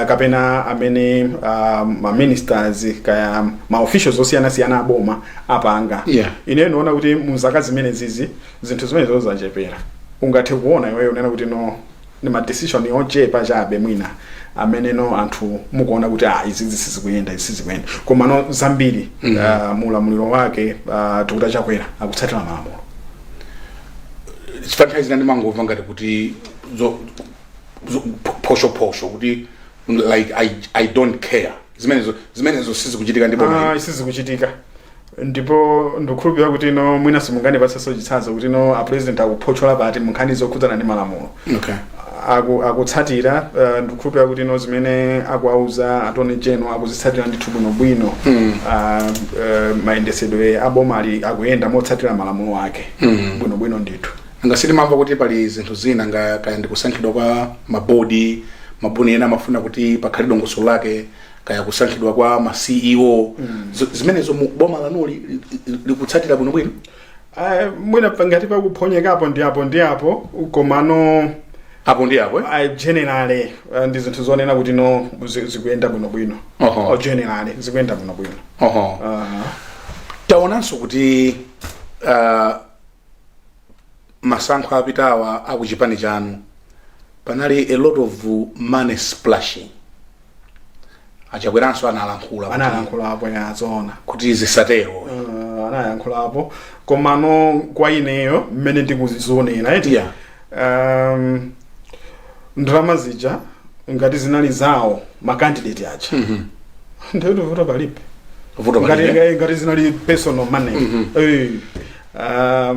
kapena amene ma ministers kaya ma officials osiyanasiyana aboma apanga. Ine ndiona kuti mu zaka zimene zizi zinthu zimene zachepera. Ungathe kuona iweyo unena kuti no, ni ma decision ochepa chabe mwina amene no anthu mukuona kuti ah, izi sizikuyenda, izi sizikuyenda, koma no zambiri muulamuliro wake Dr. Chakwera akutsatira malamulo. Chifukwa nthawi zina ndimangomva ngati kuti phoshophosho kuti like I don't care, zimenezo sizikuchitika ndipo? Ah, sizikuchitika, ndipo ndikukhulupirira kuti no mwina simungandipatsenso chitsanzo kuti no a president akuphotchola pati mu nkhani zokhudzana ndi malamulo. Akutsatira, ndikukhulupirira kuti no zimene akuauza attorney general akuzitsatira ndithu bwinobwino. Mayendesedwe aboma ali akuyenda motsatira malamulo ake bwinobwino ndithu. Ngasitimamva kuti pali zinthu zina nga kaya ndikusankhidwa kwa mabodi, mabodi ena amafuna kuti pakhale dongosolo lake, kaya kusankhidwa kwa ma CEO, zimenezo mu boma lanuli likutsatira bwinobwino? Mwina ngati pakuphonyekapo ndi apo ndi apo, komano Apo ndi apo, eh? Generally ndi zinthu zonena kuti no zikuyenda bwinobwino. Oh, generally zikuyenda bwinobwino. Taonanso kuti masankho apitawa akuchipani chanu panali a lot of money splashing. Achakweranso analankhula Analankhulapo, yazoona. Kuti zisatero. Anayankhulapo, komano kwa ineyo mmene ndikuzionera eti, ndalama zija ngati zinali zawo ma candidate aja, ndikuti vuto palibe. Vuto ngati palibe. Ngati zinali personal money, eh,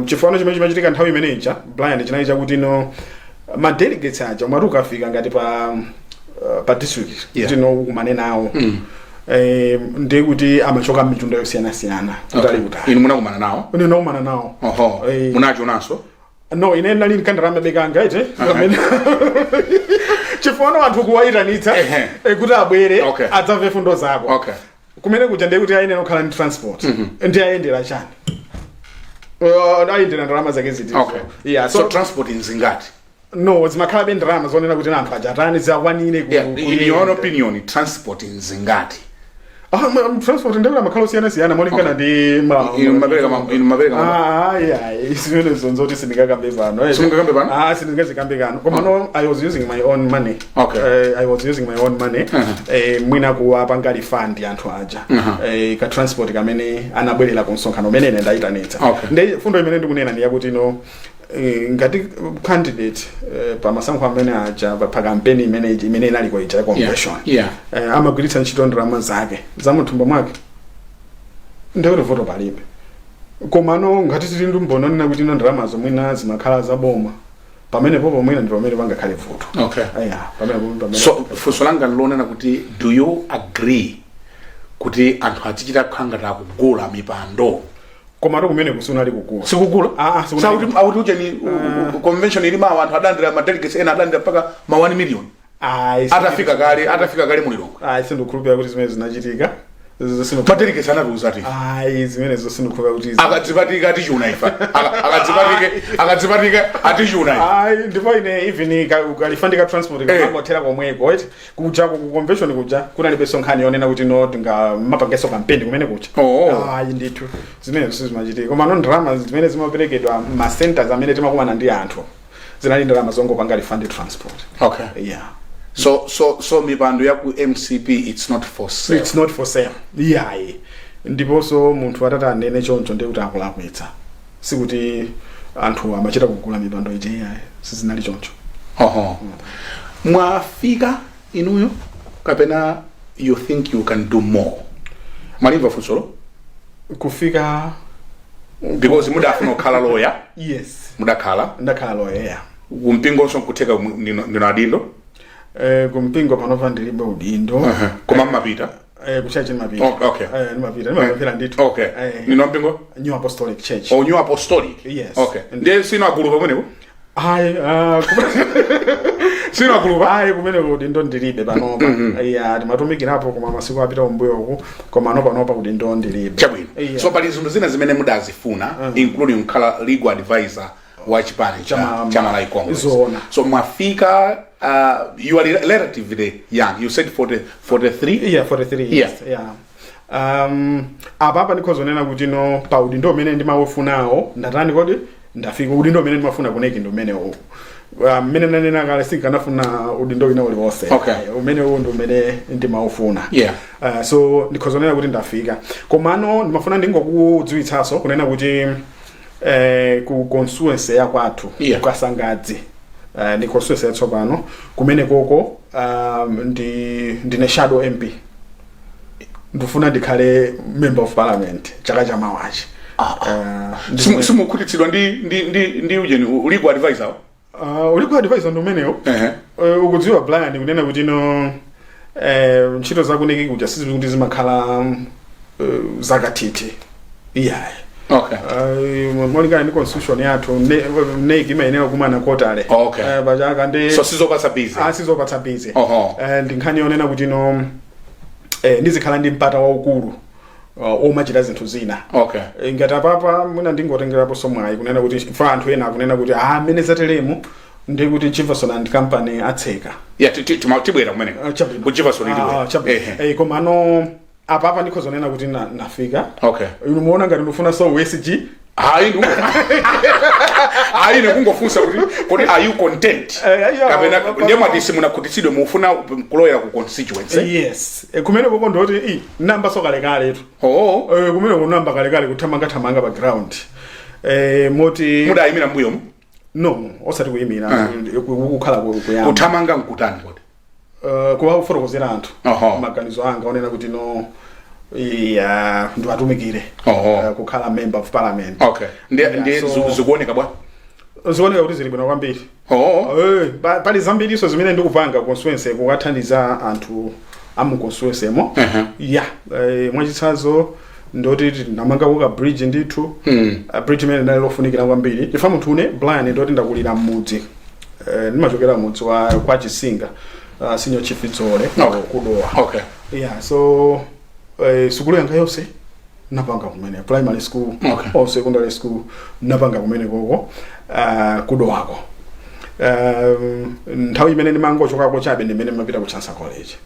chifukwa chimene chimachitika nthawi imeneyi, Brian, chinali chakuti no ma delegates aja umati ukafika ngati pa district kuti no ukumane nawo, ndiye kuti amachoka m'mitunda yosiyanasiyana kutali kutali. Inu munakumana nawo? Ine nakumana nawo. Munachionanso? No, ine ndinali nkandalama bekanga ite pamene chifukwa anthu kuwayitanitsa kuti abwere adzamve fundo zako kumene kuja, ndiye kuti ayenera kukhala ndi transport, ndi ayendera chani? Ayendera ndalama zake ziti? Yeah, so, so transport nzingati? No, zimakhalabe ndalama zonena kuti anthu aja atani, ziakwanire Yeah, in your own opinion, transport nzingati? Ah, transport ndekuti amakhala osiyanasiyana molingana ndi Inu mapereka Ah, yeah, zimene zonzoti sindingakambe pano. Simungakambe pano? Ah, sindingazikambe pano. Koma no, I was using my own money. I was using my own money. Mwina kuwapanga refund anthu aja. Ka transport kamene anabwerera ku msonkhano umene ine ndayitanitsa. Ndi fundo imene ndikunena ndi yakuti no ngati candidate pa masankho amene aja pa campaign imene inaliko ija ya convention, amagwiritsa ntchito ndalama zake za muthumba mwake, ndekuti vuto palibe. Komano ngati tili ndi mboni onena kuti ino ndalamazo mwina zimakhala zaboma, pamenepo pomwina ndi pamene pangakhale vuto. Aya, pamenepo pamene So funso langa ndilonena kuti do you agree kuti anthu azichita kukhala ngati akugula mipando? Komatu kumene kusunali kugula. Sikugula? Ah, ah, sikunali. Sakuti akuti ujeni convention ili mawa, anthu adandira, ma delegates ena adandira mpaka ma 1 million. Ayi, Atafika kale mulilongwe. Ayi, sindikukhulupirira kuti zimene zinachitika. Ma delegates anatiuza ati Ayi, zimenezo sindikukhulupirira kuti akadzipatika atichuna ifa. Akadzipatike atichuna ifa. Ayi, ndipo ine even ka refund ka transport kamangothera komweko eti kuja ku convention kuja kunalibenso nkhani yonena kuti no tinga mapangenso campaign kumene kuja. Ayi ndithu, zimenezo sizimachitika. Koma no ndalama zimene zimaperekedwa ma centers amene timakumana ndi anthu zinali ndalama zongopanga refund transport. Yeah. So mipando ya ku MCP, it's not for sale? It's not for sale, iyayi. Ndiponso munthu atati anene choncho ndiye kuti akulakwitsa. Sikuti anthu amachita kugula mipando ija, iyayi, sizinali choncho. Oho, mwafika inuyo kapena you think you can do more? Mwalimva funsolo? Kufika? Because mudafuna kukhala lawyer. Yes. Mudakhala? Ndakhala lawyer, yeah. Kumpingonso nkutheka ndino adindo? Kumpingo panopa ndilibe udindo. Koma mmapita? Ku church ndimapita. Oh, okay. Ndimapita, ndimapemphera ndithu. Ndino mpingo? New Apostolic Church. Oh, New Apostolic. Yes. Okay, ndiye sino agulu pamenepo? Ayi, Sinu akulupa? Ayi, kumene udindo ndilibe panopa. Iya, timatumikirapo koma masiku apita kumbuyoku, koma ano panopa udindo ndilibe. Chabwino. Iya. So pali zinthu zina zimene mudazifuna, including kukhala legal advisor wa chipani cha cha Malawi Congress. Zoona. So mwafika, you are relatively young, you said 40, 43. Yeah, 43 years. Yeah. Apapa ndikhozonena kuti no, pa udindo umene ndimaufunawo ndatani kodi, ndafika. Udindo umene ndimafuna ku NEC ndi umenewo. Mmene nanena kale, sinkanafuna udindo wina uliwonse. Umene uwu ndi umene ndimaufuna. So ndikhozonena kuti ndafika, komano ndimafuna ndingokudziwitsanso kunena kuti ku constituency ya kwathu, ku Kasangadzi, ndi constituency yatsopano kumene koko, ndine shadow MP. Ndifuna ndikhale member of parliament chaka chamawachi. Simukhutitsidwa ndi ujeni, legal advisor? Legal advisor ndi umenewo. Ukudziwa Brian, kunena kuti no, ntchito zaku NEC kuja sizikuti zimakhala zakathithi, iyayi. Molingana ndi constitution yathu, NEC imayenera kumana quarterly. Pachaka ndi So sizopatsa busy. Asizopatsa busy. Ndi nkhani yonena kuti no, ndizikhala ndi mpata waukulu omachita zinthu zina. Ngati apapa mwina ndingotengerapo mwayi kunena kuti fa anthu ena akunena kuti ah, mmene zatelemu ndi kuti Jefferson and Company atseka. Yeah, tibwera kumeneko. Ah, chabwino. Ku Jefferson tibwera. Ah, chabwino. Komano apapa ndikhozonena kuti nafika. Inu muona ngati ndifuna so SG? Hayi, hayi, nekungofunsa kuti kodi are you content? Yeah, Kapena ndiye mwati simunakhutitsidwe, mufuna kulowera ku constituency? Yes. Kumene koko ndoti i namba so kalekale tu. Kumene kunamba kalekale kuthamanga thamanga pa ground, moti Mudayimira mbuyomu? No, osati kuyimira, kukhala kuyamba. Kuthamanga nkutani kodi? Kuwafotokozera anthu maganizo anga onena kuti no, iya, ndiwatumikire kukhala member of parliament. Okay, ndiye ndiye zikuoneka bwa? Zikuoneka kuti zili bwino kwambiri. Pali zambiriso zimene ndikupanga constituency kukathandiza anthu amu constituency mo. Ya, mwachitsanzo ndoti ndamanga ka bridge ndithu. Bridge imene ndali lofunikira kwambiri chifukwa munthu une Brian ndoti ndakulira mmudzi, ndimachokera mudzi wa kwa Chisinga, senior chief Dzole, kudowa. Yeah, so sukulu yanga yonse napanga kumene, primary school or secondary school napanga kumene koko, kudowako. Nthawi imene ndimangochokako chabe ndimene ndimapita ku Chancellor College.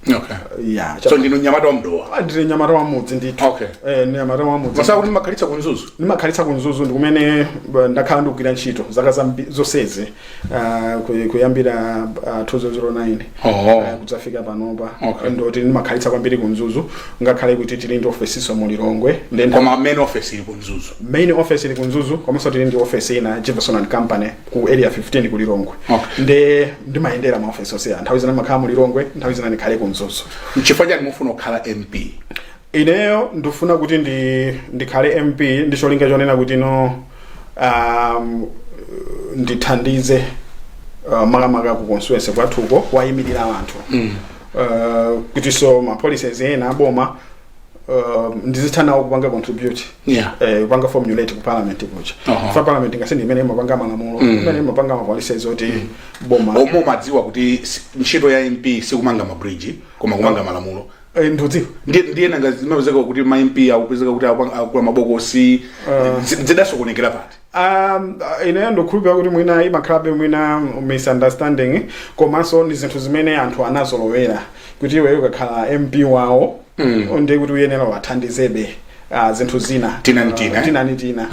Yeah. So ndinu mnyamata wa mdowa? Ah, ndine mnyamata wa mudzi ndithu. Ndine mnyamata wa mudzi. Masaka kuti makhalitsa ku Mzuzu? Ndimakhalitsa ku Mzuzu, ndi kumene ndakhala ndikugwira ntchito zaka zonsezi, kuyambira 2009 kudzafika panopa. Ndoti ndimakhalitsa kwambiri ku Mzuzu, ngakhale kuti tili ndi ofesiso mu Lilongwe. Koma main office ili ku Mzuzu? Main office ili ku Mzuzu, komanso tili ndi office ina, Jefferson and Company, ku Area 15 ku Lilongwe. Nde ndimayendera ma office onse, nthawi zina ndimakhala mu Lilongwe, nthawi zina ndikhale ku Mzuzu. Nchifukwa chani mufuna kukhala MP? Ineyo ndifuna kuti ndikhale MP ndi cholinga chonena kuti no, ndithandize, makamaka ku constituency kwathuko, kuwayimirira anthu, kuti so ma policies ena aboma ndizitha nawo kupanga contribute, kupanga formulate ku parliament kuja. Fa parliament ngasi ndi imene imapanga malamulo, imene imapanga ma policies oti boma. Omwe umadziwa kuti ntchito ya MP sikumanga mabridge koma kumanga malamulo? Ndudziwa. Ndiye nanga zimapezeka kuti ma MP akupezeka kuti akula mabokosi, zidasokonekera pati? Ineyo ndikukhulupirira kuti mwina imakhalabe mwina misunderstanding, komanso ndi zinthu zimene anthu anazolowera kuti iweyo ukakhala MP wawo, ndiye kuti uyenera wathandizebe zinthu zina. Tina ndi tina, eh? Tina ndi tina.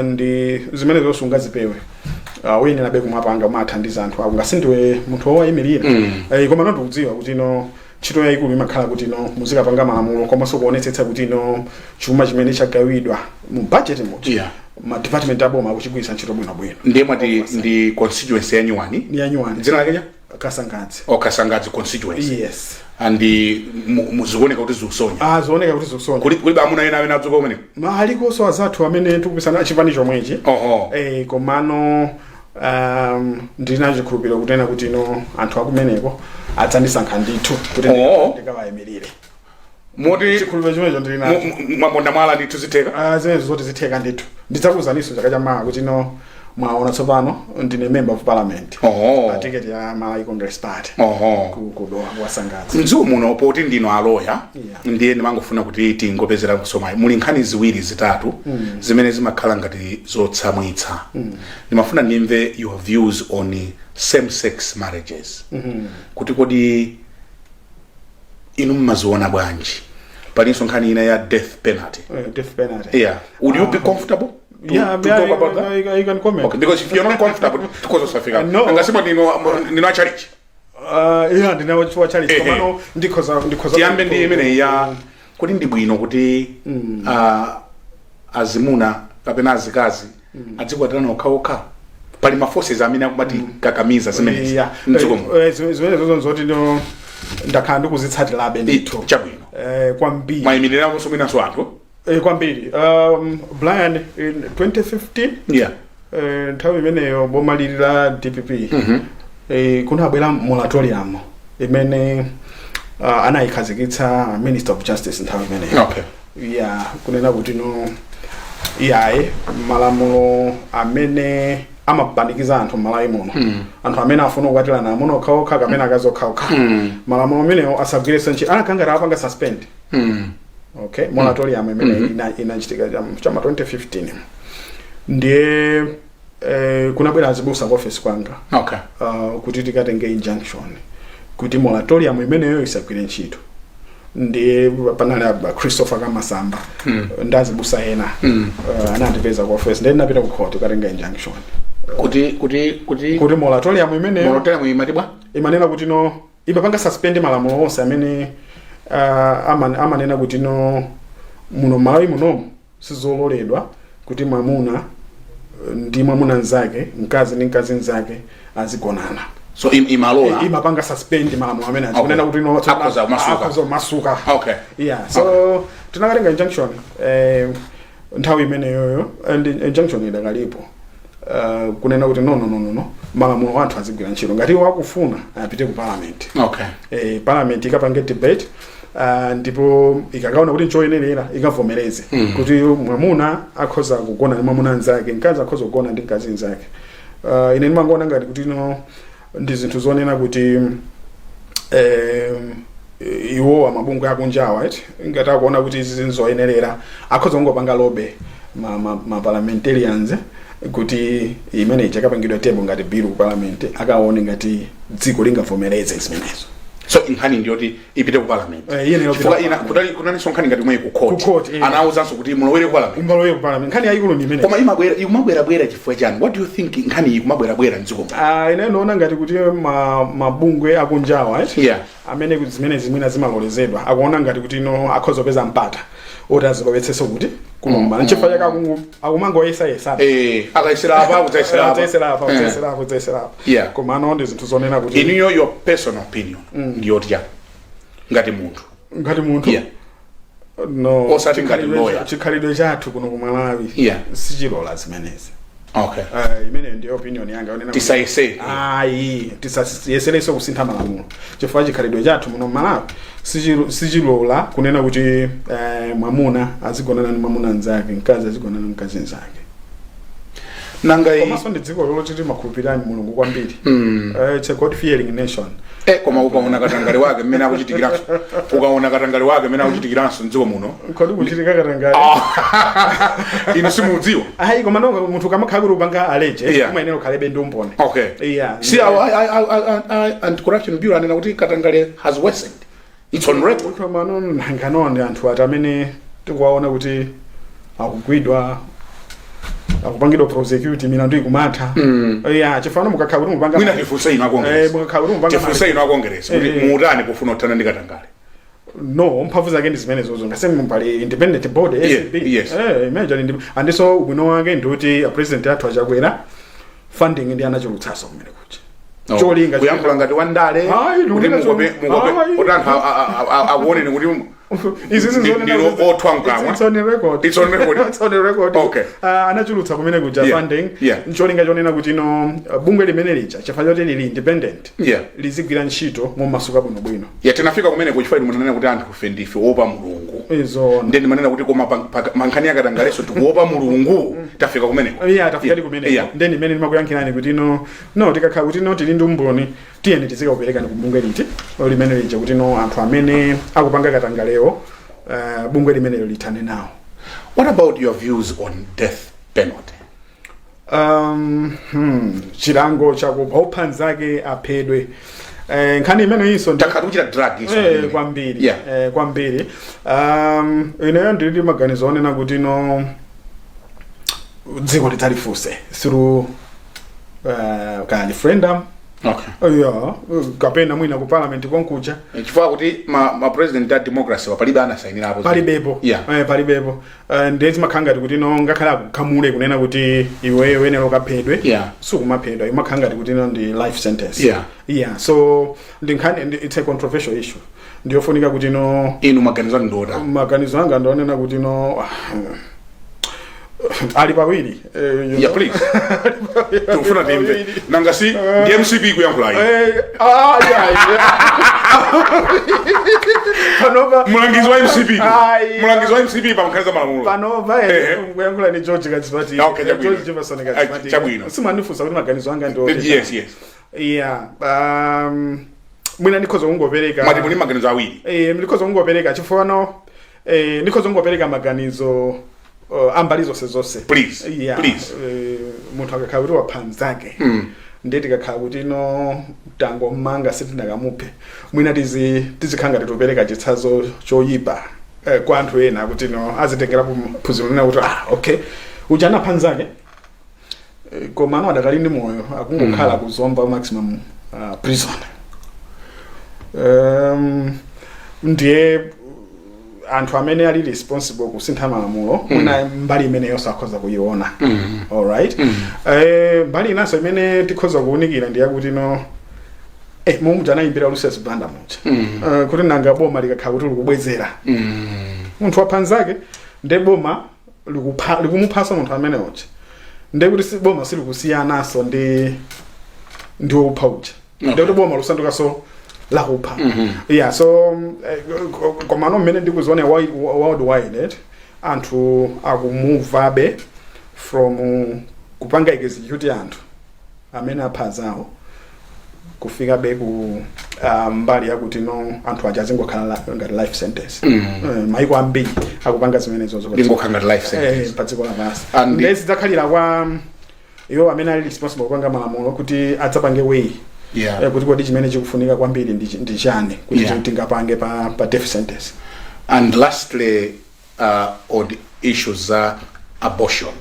Ndi zimene zosunga zipewe, uyenerabe kumapanga, kumathandiza anthu ako ngasi ndiwe munthu wowayimirira. Koma ndikudziwa kuti no, ntchito yayikulu imakhala kuti no, muzikapanga malamulo komanso kuonetsetsa kuti no, chuma chimene chagawidwa mu budget muja, ma department aboma akuchigwiritsa ntchito bwinobwino. Ndiye mwati ndi constituency ya nyuwani? Ndi yanyuwani. Dzina lake cha? Kasangadzi. Kasangadzi constituency? Yes. And zikuoneka kuti zikusonya? Ah, zioneka kuti zikusonya. Kulibe amuna ena amene adzuka kumeneko? Ma alikonso azathu amene tikupisana chipani chomwechi. Komano ndili chikhulupiriro kunena kuti no, anthu akumeneko adzandisankha ndithu kuti ndikawayimirire. Moti chikhulupiriro chimenecho ndili nacho. Mwaponda mwala ndithu, zitheka? Ah, zimenezo zoti zitheka ndithu. Ndidzakuwuzaninso chaka chamawa kuti no. Mwaona tsopano ndine member of parliament pa ticket ya Malawi Congress Party ku Dowa kwa Sangazi. Mdziko muno, poti ndino aloya, ndiye ndimangofuna kuti tingopezera kusomayi, muli nkhani ziwiri zitatu zimene zimakhala ngati zotsamwitsa. Ndimafuna ndimve your views on same sex marriages, kuti kodi inu mmaziona bwanji? Palinso nkhani ina ya death penalty. Death penalty. Yeah, would you be comfortable Yeah, to yeah, talk about that? You can comment. Okay, because if you're not comfortable, tikhoza kusafika. No. Angasimo ndino achalichi. Yeah, ndine wa chalichi. Komano ndikhoza Tiyambe ndi imene ya kuti ndi bwino kuti azimuna kapena azikazi adzikwatirana okhaokha. Pali ma forces amene akumati kakamiza zimenezi mdziko muno. Zimene zozo zoti no ndakhala ndikuzitsatirabe ndithu. Chabwino. Kwambiri. Mwayimiriranso mwinanso anthu. Kwambiri. Brian, in 2015, nthawi imeneyo boma lili la DPP, kunabwera moratorium imene anayikhazikitsa Minister of Justice nthawi imeneyo. Ya, kunena kuti no, iyayi, malamulo amene amapanikiza anthu m'Malawi muno, anthu amene afuna kukwatirana amuna okhaokha kapena akazi okhaokha, malamulo amenewo asagwiritse ntchito, anakangati apanga suspend. Okay, moratorium imene inachitika chama 2015. Ndiye kunabwera azibusa ku office kwanga kuti tikatenge injunction kuti moratorium imeneyo isagwire ntchito. Ndiye panali Christopher Kamasamba ndi azibusa ena, anandipeza ku office, ndiye ndinapita ku court kukatenga injunction. Kuti Kuti moratorium imeneyo Moratorium imati bwa? Imanena kuti no, imapanga suspend malamulo onse amene amanena kuti no, muno Malawi munomu sizololedwa kuti mwamuna ndi mwamuna mnzake, mkazi ndi mkazi mnzake azigonana. So imalola? Imapanga suspend malamulo amene akunena kuti no, Akhoza kumasuka. Akhoza kumasuka. Yeah, so tinakatenga injunction nthawi imeneyoyo, and injunction idakalipo, kunena kuti no, no, no, no, no, malamulo anthu azigwira ntchito. Ngati iwo akufuna, apite ku parliament. Parliament ikapange debate, ndipo ikakaona kuti nchoyenerera, ikavomereze kuti mwamuna akhoza kugona ndi mwamuna mnzake, mkazi akhoza kugona ndi mkazi mnzake. Ine ndimangoona ngati kuti no, ndi zinthu zonena kuti iwowa mabungwe akunjawa, right, ngati akuona kuti izi nzoyenerera, akhoza kungopanga lobby ma parliamentarians kuti imene ichakapangidwa table ngati bill ku parliament, akaone ngati dziko lingavomereze zimenezo. So nkhani ndiyoti ipite ku parliament? Iyenera kupita Chifukwa ku ina kunalinso nkhani ngati imwe ku court. Ku court. Anawuzanso kuti mulowere ku parliament. Imbalowe ku parliament. Nkhani yayikulu ndi imene. Koma imabwera, ikumabwerabwera chifukwa chani? What do you think, nkhani iyi ikumabwerabwera mdziko muno? Ah, ine ndiona ngati kuti mabungwe akunjawa, right? Amene kuti zimene zimwina zimalolezedwa, akuona ngati kuti no, akhoza kupeza mpata oti azilowetsenso kuti kuno. Nchifukwa chake akumangoyesayesa. Akayesera apa, akudzayesera apa. Kudzayesera apa, kudzayesera apa, kudzayesera apa. Koma ano ndi zinthu zonena kuti Inuyo, your personal opinion ndiyoti chani ngati munthu? Ngati munthu? No. Osati ngati lawyer. Chikhalidwe chathu kuno ku Malawi sichilola zimenezi. Imeneyo ndiyo opinion yanga yonena kuti- Tisayesere. Ayi, tisayeserenso kusintha malamulo, chifukwa chikhalidwe chathu muno Malawi sichilola kunena kuti mwamuna azigonana ndi mwamuna mnzake, mkazi azigonana ndi mkazi mnzake. Nanga Komanso ndi dziko loti timakhulupirira Mulungu kwambiri. It's a God fearing nation. Koma ukaona katangale wake mmene akuchitikiranso, ukaona katangale wake mmene akuchitikiranso mdziko muno. Kodi kuchitika katangale? Inu simudziwa? Ayi, koma nonga munthu kamakhala kuti upanga allege, umayenera ukhalebe ndi umboni. See, Anti-Corruption Bureau anena kuti katangale has worsened, it's on record. Koma no, nangano ndi anthu ati amene tikuwaona kuti akugwidwa, akupangidwa prosecute, milandu ikumatha? Yeah, chifano mukakhala kuti mupanga Mwina tifunse inu akongeresi. Mukakhala kuti mupanga Tifunse inu akongeresi kuti muutani pofuna kuthana ndi katangale? No, mphamvu zake ndi zimenezozo. Ngase pali independent board, ACB. Imene ndi andiso ubwino wake ndikuti a president athu aChakwera, funding ndi anachulutsaso kumene kuja. Cholinga Kuyankhula ngati wandale Ayi, kuti ndikunena mukope Ayi. kuti anthu akuoneni kuti Izi Ndilo othwa mkamwa. It's on the record. It's on record. It's on the record. Okay. Anachulutsa kumene kuja funding ncholinga chonena kuti no, bungwe limene lija, chifukwa choti lili independent, lizigwira ntchito momasuka bwinobwino. Ya, tinafika kumene kuchifukwa inu munanena kuti anthu ife ndife opa Mulungu. Izona. Ndiye ndimanena kuti koma mankhani akatangaleso tikuopa Mulungu, tafika kumeneko. Iya, tafika kumeneko. Then imene ndimakuyankhirani kuti no, tikakhala kuti no, tili ndi umboni, tiyeni tizikauperekani ku bungwe liti limene lija, kuti no, anthu amene akupanga katangalewo, bungwe limenelo lithane nawo. What about your views on death penalty? Chilango chakupha, opha nzake aphedwe. Nkhani imene iso Takhala tikuchita drug iso. Kwambiri. Kwambiri. Ineyo ndili maganizo onena kuti no, dziko lidzalifunse through ka referendum. Yeah, kapena mwina ku parliament konkuja. Chifukwa kuti ma president a democracy palibe anasayinirapo. Palibepo. Palibepo. Ndiye zimakhala ngati kuti no, ngakhale akugamule kunena kuti iwe uyenera ukaphedwe, sukumaphedwa, imakhala ngati kuti no, ndi life sentence. Yeah, so ndi nkhani, it's a controversial issue, ndiyofunika kuti no. Inu maganizo anu ndiota? Maganizo anga ndionena kuti no, ali pawiri, you Yeah, know. please, tikufuna timve. Nanga si ndi MCP kuyankhula iyi? Ah, yeah. Panopa Mulangizi wa MCP. Ayi. Mulangizi wa MCP pa nkhani za malamulo. Panopa kuyankhula ni George Kadzipatike. Okay, chabwino. George Jefferson Kadzipatike. Chabwino. Simandifunsa kuti maganizo anga ndi Yes. Yeah, mwina ndikhoza kungopereka. Mwati muli maganizo awiri. Ndikhoza kungopereka chifukwa no, ndikhoza kungopereka maganizo ambali zonse zonse. Please. Yeah. Please. Munthu akakhala kuti wapha mnzake, ndiye tikakhala kuti no, tangomanga, sitinakamuphe, mwina tizikhala ngati tikupereka chitsanzo choyipa kwa anthu ena, kuti no, azitengera phunziro lina kuti, ah, okay, uja anapha mnzake, koma ano adakali ndi moyo, akungokhala ku Zomba Maximum Prison. Ndiye anthu amene ali responsible kusintha malamulo, mwina mbali imeneyo sakhoza kuiona. Alright, mbali inanso imene tikhoza kuwunikira ndi yakuti no, momwe anayimbira Lucius Banda muja, kuti nanga boma likakhala kuti likubwezera munthu wapha nzake, nde boma likumuphasa munthu amene uja, nde kuti boma silikusiyanaso ndi wopha uja, nde kuti boma lusandukaso lakupha. Yeah, so komano mmene ndikuziona worldwide, anthu akumuvabe from kupanga execute anthu amene apha zawo, kufikabe ku mbali yakuti no, anthu aja azingokhala ngati life sentence. Maiko ambiri akupanga zimenezo. Lingokhala ngati life sentence. Pa dziko lapansi. And Ndiye zidzakhalira kwa iwo amene ali responsible kupanga malamulo kuti adzapange way kuti kodi chimene chikufunika kwambiri ndi chani kuti tingapange pa death sentence. And lastly, on the issues za abortion,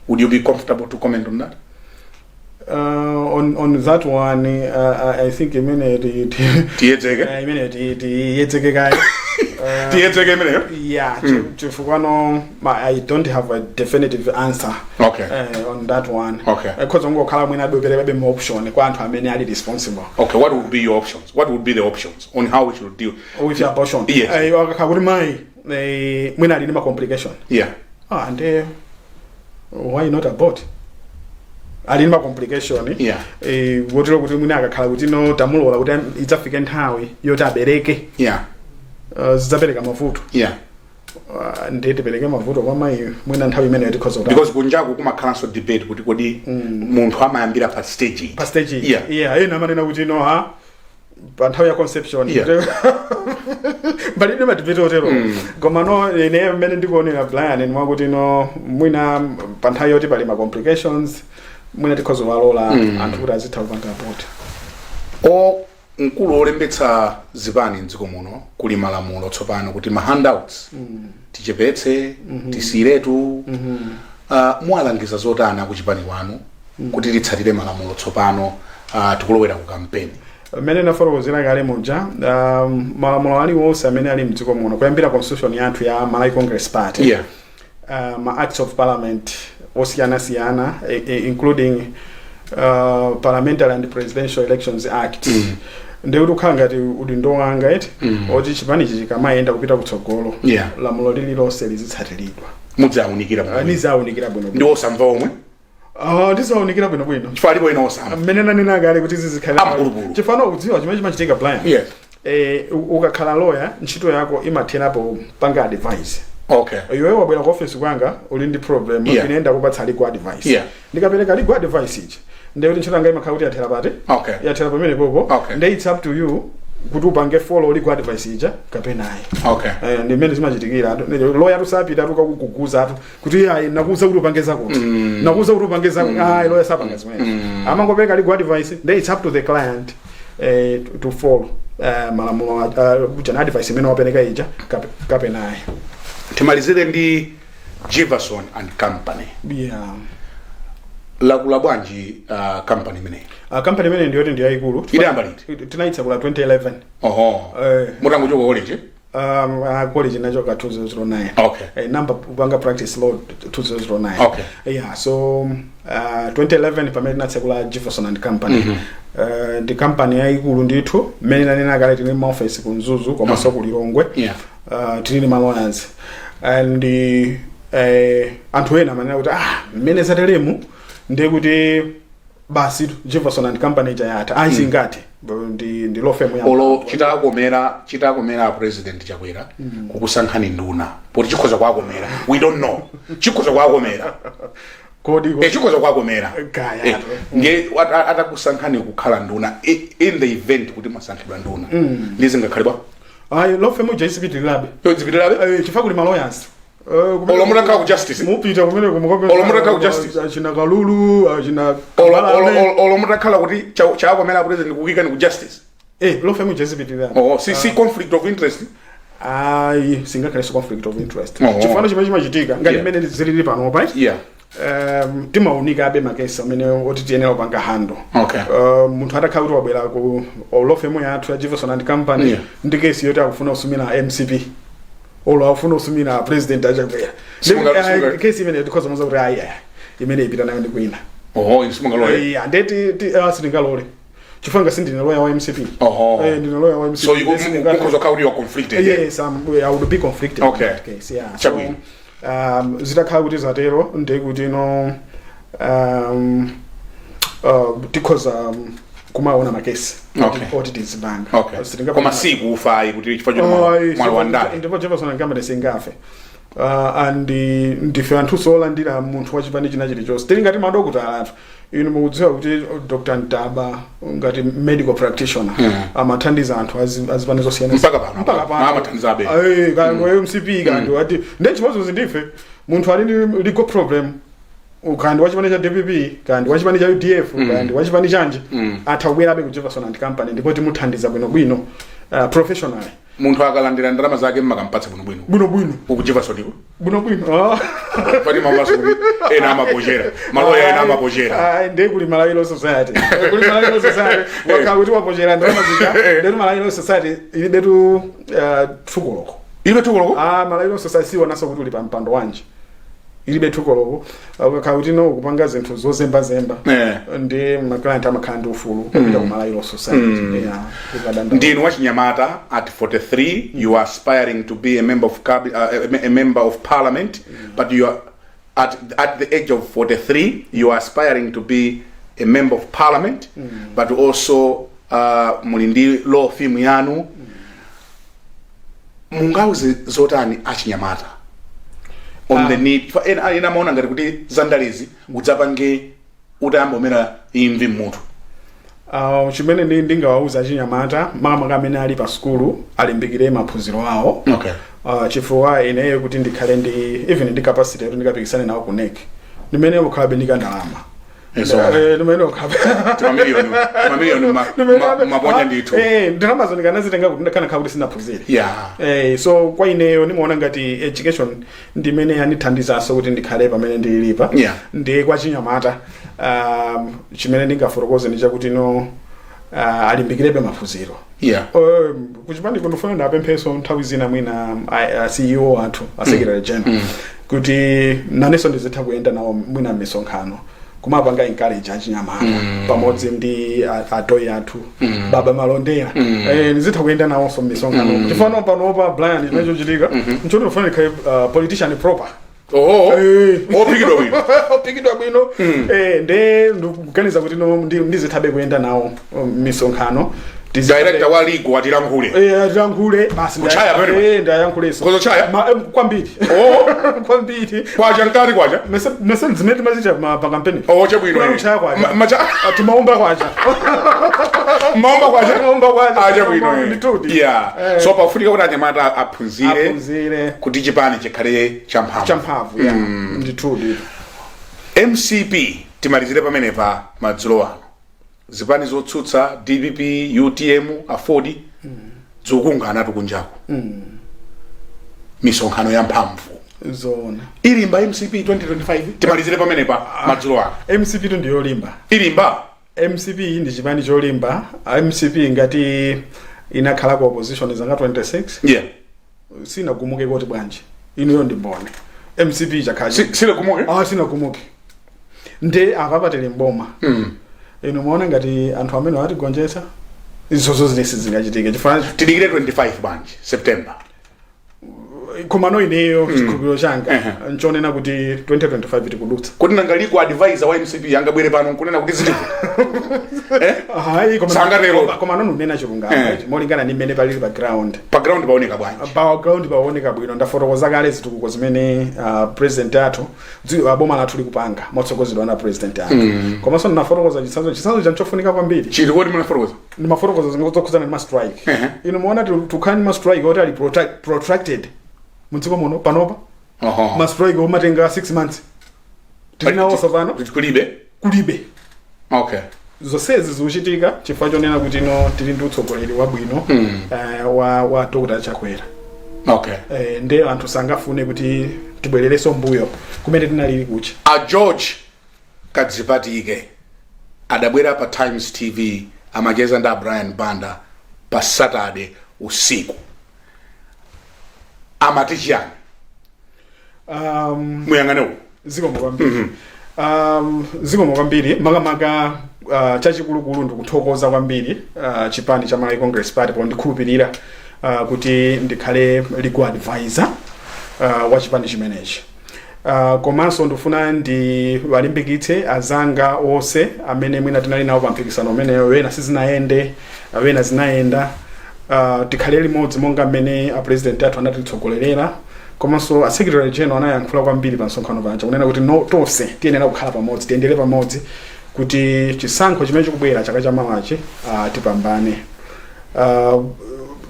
would you be comfortable to comment on that? On that one, I think imene Tiyedzeke. Imene tiyedzeke kaye. Tiyedzeke imeneyo. Yeah, chifukwa no, I don't have a definitive answer on that one. Khoza ngokhala mwina adoperekabe ma option kwa anthu amene ali responsible. Okay, what would be your options? What would be the options on how we should deal with abortion? Yes. Akakhala kuti mayi mwina ali ndi ma complication, ah, nde why not abort? Ali ndi ma complication, kotero kuti mwina akakhala kuti no, tamulola kuti idzafike nthawi yoti abereke, zidzapereka mavuto. Ndiye tipereke mavuto kwa mayi, mwina nthawi imeneyo tikhoza kuti Because kunjaku kumakhalanso debate kuti kodi munthu amayambira pa stage iyi? Pa stage iyi. Yeah. Yeah, ena amanena kuti no, ha, pa nthawi ya conception. Palibe ma debate otero. Koma no, ine mmene ndikuonera, Brian, mwakuti no, mwina pa nthawi yoti pali ma complications, mwina tikhoza kuwalola anthu kuti azitha kupanga abort. O mkulu olembetsa zipani mdziko muno, kuli malamulo tsopano kuti ma handouts tichepetse, tisiyiretu. Muwalangiza zotani akuchipani kwanu kuti titsatire malamulo tsopano, tikulowera ku kampeni? Mmene nafotokozera kale muja, malamulo aliwonse amene ali mdziko muno, kuyambira constitution yathu ya Malawi Congress Party, ma acts of parliament osiyanasiyana, including Parliamentary and Presidential Elections Act, Ndikuti ukhala ngati udindo wanga eti oti chipanichi chikamayenda kupita kutsogolo, lamulo lililonse lizitsatiridwa. Mudzawunikira bwino. Nizawunikira bwino. Ndi osamva omwe? Ah, ndizawunikira bwinobwino. Chifukwa alipo ena osamva. Mmene nanena kale kuti zizikhala Amphulupulu. Chifano ukudziwa chimene chimachitika, Brian? Yes. Ukakhala lawyer, ntchito yako imatherapo panga advice. Iweyo wabwera ku office kwanga uli ndi problem, ine ndakupatsa legal advice. Ndikapereka legal advice iji, ndiye kuti ntchito yanga imakhala kuti yathera pati? Okay. Yathera pamene popo. Okay. Ndiye it's up to you kuti upange follow legal advice ija kapena ayi. Ndi mmene zimachitikira. Lawyer tusapita tukakuguguza atu kuti ayi, nakuuza kuti upange zakuti, nakuuza kuti upange zakuti. Ayi, lawyer sapanga zimene, amangopereka legal advice, then it's up to the client to follow malamulo, jana advice imene wapereka ija kapena ayi. Timalizire ndi Jivason and Company. Lakula bwanji company imeneyi? Company imene ndiyoti ndi yayikulu. Idayamba liti? Tinayitsekula 2011. Oho. Mutangochoka college? College nachoka 2009. Namba kupanga practice law 2009. Yeah, so 2011 pamene tinatsekula Jefferson and Company. Ndi company yayikulu ndithu. Mmene nanena kale, tili ma office ku Mzuzu komanso ku Lilongwe. Tili ndi ma lawyers and anthu ena amanena kuti ah, mmene zateremu ndiye kuti basi, Jefferson and Company ija yatha. Ayi, singati. Ndi law firm ya Olo chitakomera President Chakwera kukusankhani nduna, poti chikhoza kwakomera, we don't know, chikhoza kwakomera. Kodi? Chikhoza kwakomera. Kaya. Ndiye atakusankhani kukhala nduna, in the event kuti mwasankhidwa nduna, ndizingakhale bwa? Ayi, law firm ija isipitirirabe. Zipitirirabe. Chifukwa kuli ma lawyers. Olo mutakhala ku justice? Mupita kumene kumukope. Olo mutakhala ku justice? Achina Kalulu, achina Olo olo mutakhala kuti chakomera President kukikani ku justice? Law firm ija isipitirirabe. Oh, si conflict of interest? Ayi, singakhalenso conflict of interest. Oh. Chifukwa chimene chimachitika ngati mmene zilili panopa, timaunikabe makesi amene oti tiyenera kupanga handle. Munthu atakhala kuti wabwera ku law firm yathu ya Jefferson and Company ndi kesi yoti akufuna kusumira MCP olo akufuna kusumira President aChakwera, kesi imene tikhoza muza kuti ayi, ayi, imene ipita nayo ndi kwina. Oho, simungalole? Yeah, ndeti sitingalole chifukwa ngasi ndine lawyer wa MCP. Ndine lawyer wa MCP. So mukhoza kukhala kuti you are conflicted? Yes, I would be conflicted in that case. Yeah. So, Chabwino. Zitakhala kuti zatero, ndiye kuti no tikhoza kumaona makesi oti tizipanga. Koma sikufa ayi, kuti chifukwa choti mwalo wa ndale. Ndipo Jefferson and Company singafe. And ndife anthu olandira munthu wachipani china chilichonse. Tili ngati madokotala athu. Inu mukudziwa kuti Dr. Ntaba ngati medical practitioner amathandiza anthu azipani zosiyana. Mpaka pano. Mpaka pano. Amathandizabe. Kandi wa MCP, kandi wati. Ndiye chimodzimodzi ndife, munthu ali ndi legal problem, kandi wachipani cha DPP, kandi wachipani cha UDF, kandi wachipani chanji, atha kubwerabe ku Jefferson and Company ndipo timuthandiza bwinobwino, professionally. Munthu akalandira ndalama zake mmakampatsa bwinobwino? Bwinobwino. Uku Jefferson iko? Bwinobwino. Ah. Pati mamaso kuti ena amapochera, maloya ena amapochera. Ayi, ndiye kuli Malawi Law Society. Kuli Malawi Law Society. Wakhala kuti wapochera ndalama zija, ndetu Malawi Law Society ilibetu thukoloko. Ilibe thukoloko? Ah, Malawi Law Society sionanso kuti uli pa mpando wanji, ilibe thukoloko. Ukakhala kuti no kupanga zinthu zozembazemba, ndi maclient amakhala ndi ufulu kupita ku Malawi Law Society, yeah, kukadanda. Ndinu wachinyamata at 43, you are aspiring to be a member of parliament, but you are at the age of 43, you are aspiring to be a member of parliament, but also muli ndi law firm yanu. Mungauze zotani achinyamata on the need for ena ena amaona ngati kuti zandalezi udzapange utayamba umera imvi mmutu? Chimene ndingawauza achinyamata, makamaka amene ali pa sukulu, alimbikire maphunziro awo. Chifukwa ineyo kuti ndikhale ndi even ndi capacity yoti ndikapikisane nawo ku NEC, ndimene ukhalabe ndi kandalama. Ndimene ukhalabe Timamiliyoni maponya ndithu. Ndalamazo ndikanazitenga kuti ndikanakhala kuti sinaphunzire? So kwa ineyo nimaona ngati education ndimene yandithandizanso kuti ndikhale pamene ndililipa. Ndi kwa chinyamata, chimene ndingafotokoze ndi chakuti no alimbikirebe maphunziro. Kuchipani kundifuna ndapempheso nthawi zina mwina a CEO athu, a secretary general, kuti nanenso ndizitha kuyenda nawo mwina m'misonkhano. Kumapanga encourage achinyamata pamodzi ndi atoyi athu, Baba Malondera. Ndizitha kuyenda nawonso m'misonkhano, chifukwa panopa, Brian, chimene chochitika nchoti ufuna ndikhale politician proper. Oho. Ophikidwa bwino. Ophikidwa bwino. Nde ndikuganiza kuti no, ndizithabe kuyenda nawo misonkhano. Director wa legal watilankhule. Atilankhule basi. Kuchaya pamene? Ndayankhuleso. Kozo chaya? Kwambiri. Kwambiri. Kwacha nkati kwacha. Mese zimene timazicha pa kampeni. Oh, chabwino. Kuna kuchaya kwacha. Macha. Timaomba kwacha. Maomba kwacha. Timaomba kwacha. Ah, chabwino. Nditudi. So pafunika kuti anyamata aphunzire aphunzire kuti chipani chikhale champhamvu. Champhamvu, yeah, nditudi. MCP, timalizire pamenepa madzulo ano. Zipani zotsutsa, DPP, UTM, AFORD, zikukungana kunjaku, misonkhano ya mphamvu. Zoona. Ilimba MCP 2025? Timalizire pamenepa madzulo ano. MCP tu ndiyolimba. Ilimba. MCP ndi chipani cholimba. MCP ngati inakhala ku opposition zaka 26, sinagumuke koti bwanji? Inuyo ndi mbone. MCP chakhala Sinagumuke. Ah, sinagumuke. Nde apapa tili mboma. Inu muona ngati anthu amene atigonjetsa? Izozo zine sizingachitike chifukwa Tidikire 25 bwanji, September? Komano ineyo chikhulupiriro changa nchonena kuti 2025 tikudutsa. Kuti nanga legal advisor wa MCP angabwere pano nkunena kuti zilipo, eh? Hayi, Sangatero. Koma nonunena chilungamo, molingana ndi mmene palili pa ground. Pa ground paoneka bwanji? Pa ground paoneka bwino. Ndafotokoza kale zitukuko zimene president athu, boma lathu likupanga motsogozedwa na president athu. Komanso ndinafotokoza chitsanzo chanchofunika kwambiri. Chili kodi munafotokoza? Ndimafotokoza zimene zokhuzana ndi ma strike. Inu muona tukhala ndi ma strike oti ali protracted mudziko muno panopa? Ma strike omatenga 6 months tili nawonso pano? Kulibe. Kulibe. Zonsezi zikuchitika chifukwa chonena kuti ino tili ndi utsogoleri wabwino wa Dr. Chakwera. Nde anthu sangafune kuti tibwererenso mbuyo kumene tinalili kucha. A George Kadzipatike adabwera pa Times TV, amacheza ndi a Brian Banda pa Saturday usiku. Amati chiyani? Muyang'ane uku. Zikomo kwambiri. Zikomo kwambiri. Makamaka chachikulukulu ndikuthokoza kwambiri chipani cha Malawi Congress Party pondikhulupirira kuti ndikhale legal advisor wa chipani chimenechi. Komanso ndifuna ndiwalimbikitse azanga onse amene mwina tinali nawo pa mpikisano umeneyo, wena sizinayende, wena zinayenda. Tikhale limodzi monga mmene a president athu anatitsogolerera, komanso a secretary general anayankhula kwambiri pa msonkhano paja kunena kuti no, tonse tiyenera kukhala pamodzi, tiyendere pamodzi kuti chisankho chimene chikubwera chaka chamawachi tipambane.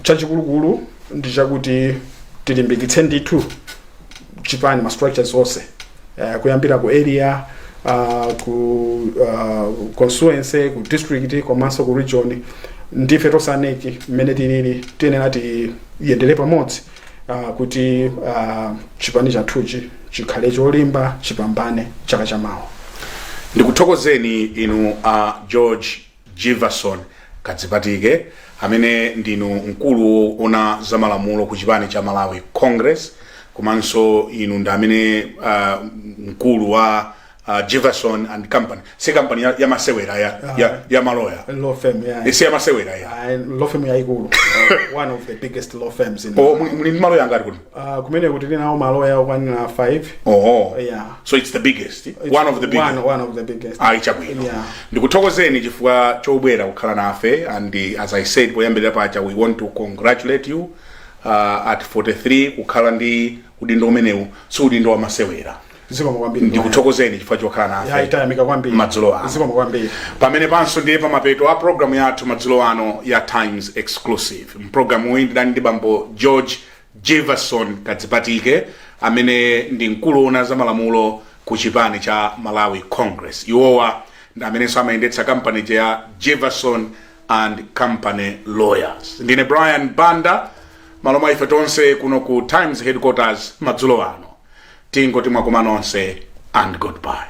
Chachikulukulu ndi chakuti tilimbikitse ndithu chipani, ma structures onse, kuyambira ku area, ku constituency, ku district komanso ku region. Ndife tonse a NEC mmene tilili, tiyenera tiyendere pamodzi kuti chipani chathuchi chikhale cholimba, chipambane chaka chamawa. Ndikuthokozeni inu a George Jivason Kadzipatike, amene ndinu mkulu woona zamalamulo ku chipani cha Malawi Congress, komanso inu ndi amene mkulu wa Jivason and Company. Si company ya masewera, ya maloya? Law firm, yeah. Si ya masewera ya? Law firm yayikulu, one of the biggest law firms in Oh, muli ndi maloya angati kuno? Kumene kuti tinawo maloya okwanira 5. Oh. Yeah. So it's the biggest, one of the biggest. One of the biggest. Ayi, chabwino. Yeah. Ndikuthokozeni chifukwa chobwera kukhala nafe, and as I said poyambirira paja, we want to congratulate you. At 43 kukhala ndi udindo umenewu si udindo wamasewera. Zikomo kwambiri. Ndikuthokozeni chifukwa chokhala nafe Ya, tayamika kwambiri. madzulo ano. Zikomo kwambiri. Pamene panso ndiye pamapeto a programu yathu madzulo ano ya Times Exclusive. Mpulogalamu iyi ndidali ndi bambo George Jivason Kadzipatike, amene ndi mkulu woona za malamulo ku chipani cha Malawi Congress. Iwowa ndi amenenso amayendetsa kampani ya Jivason and Company Lawyers. Ndine Brian Banda, malo mwa ife tonse kuno ku Times headquarters madzulo ano tingoti mwakoma nonse and goodbye.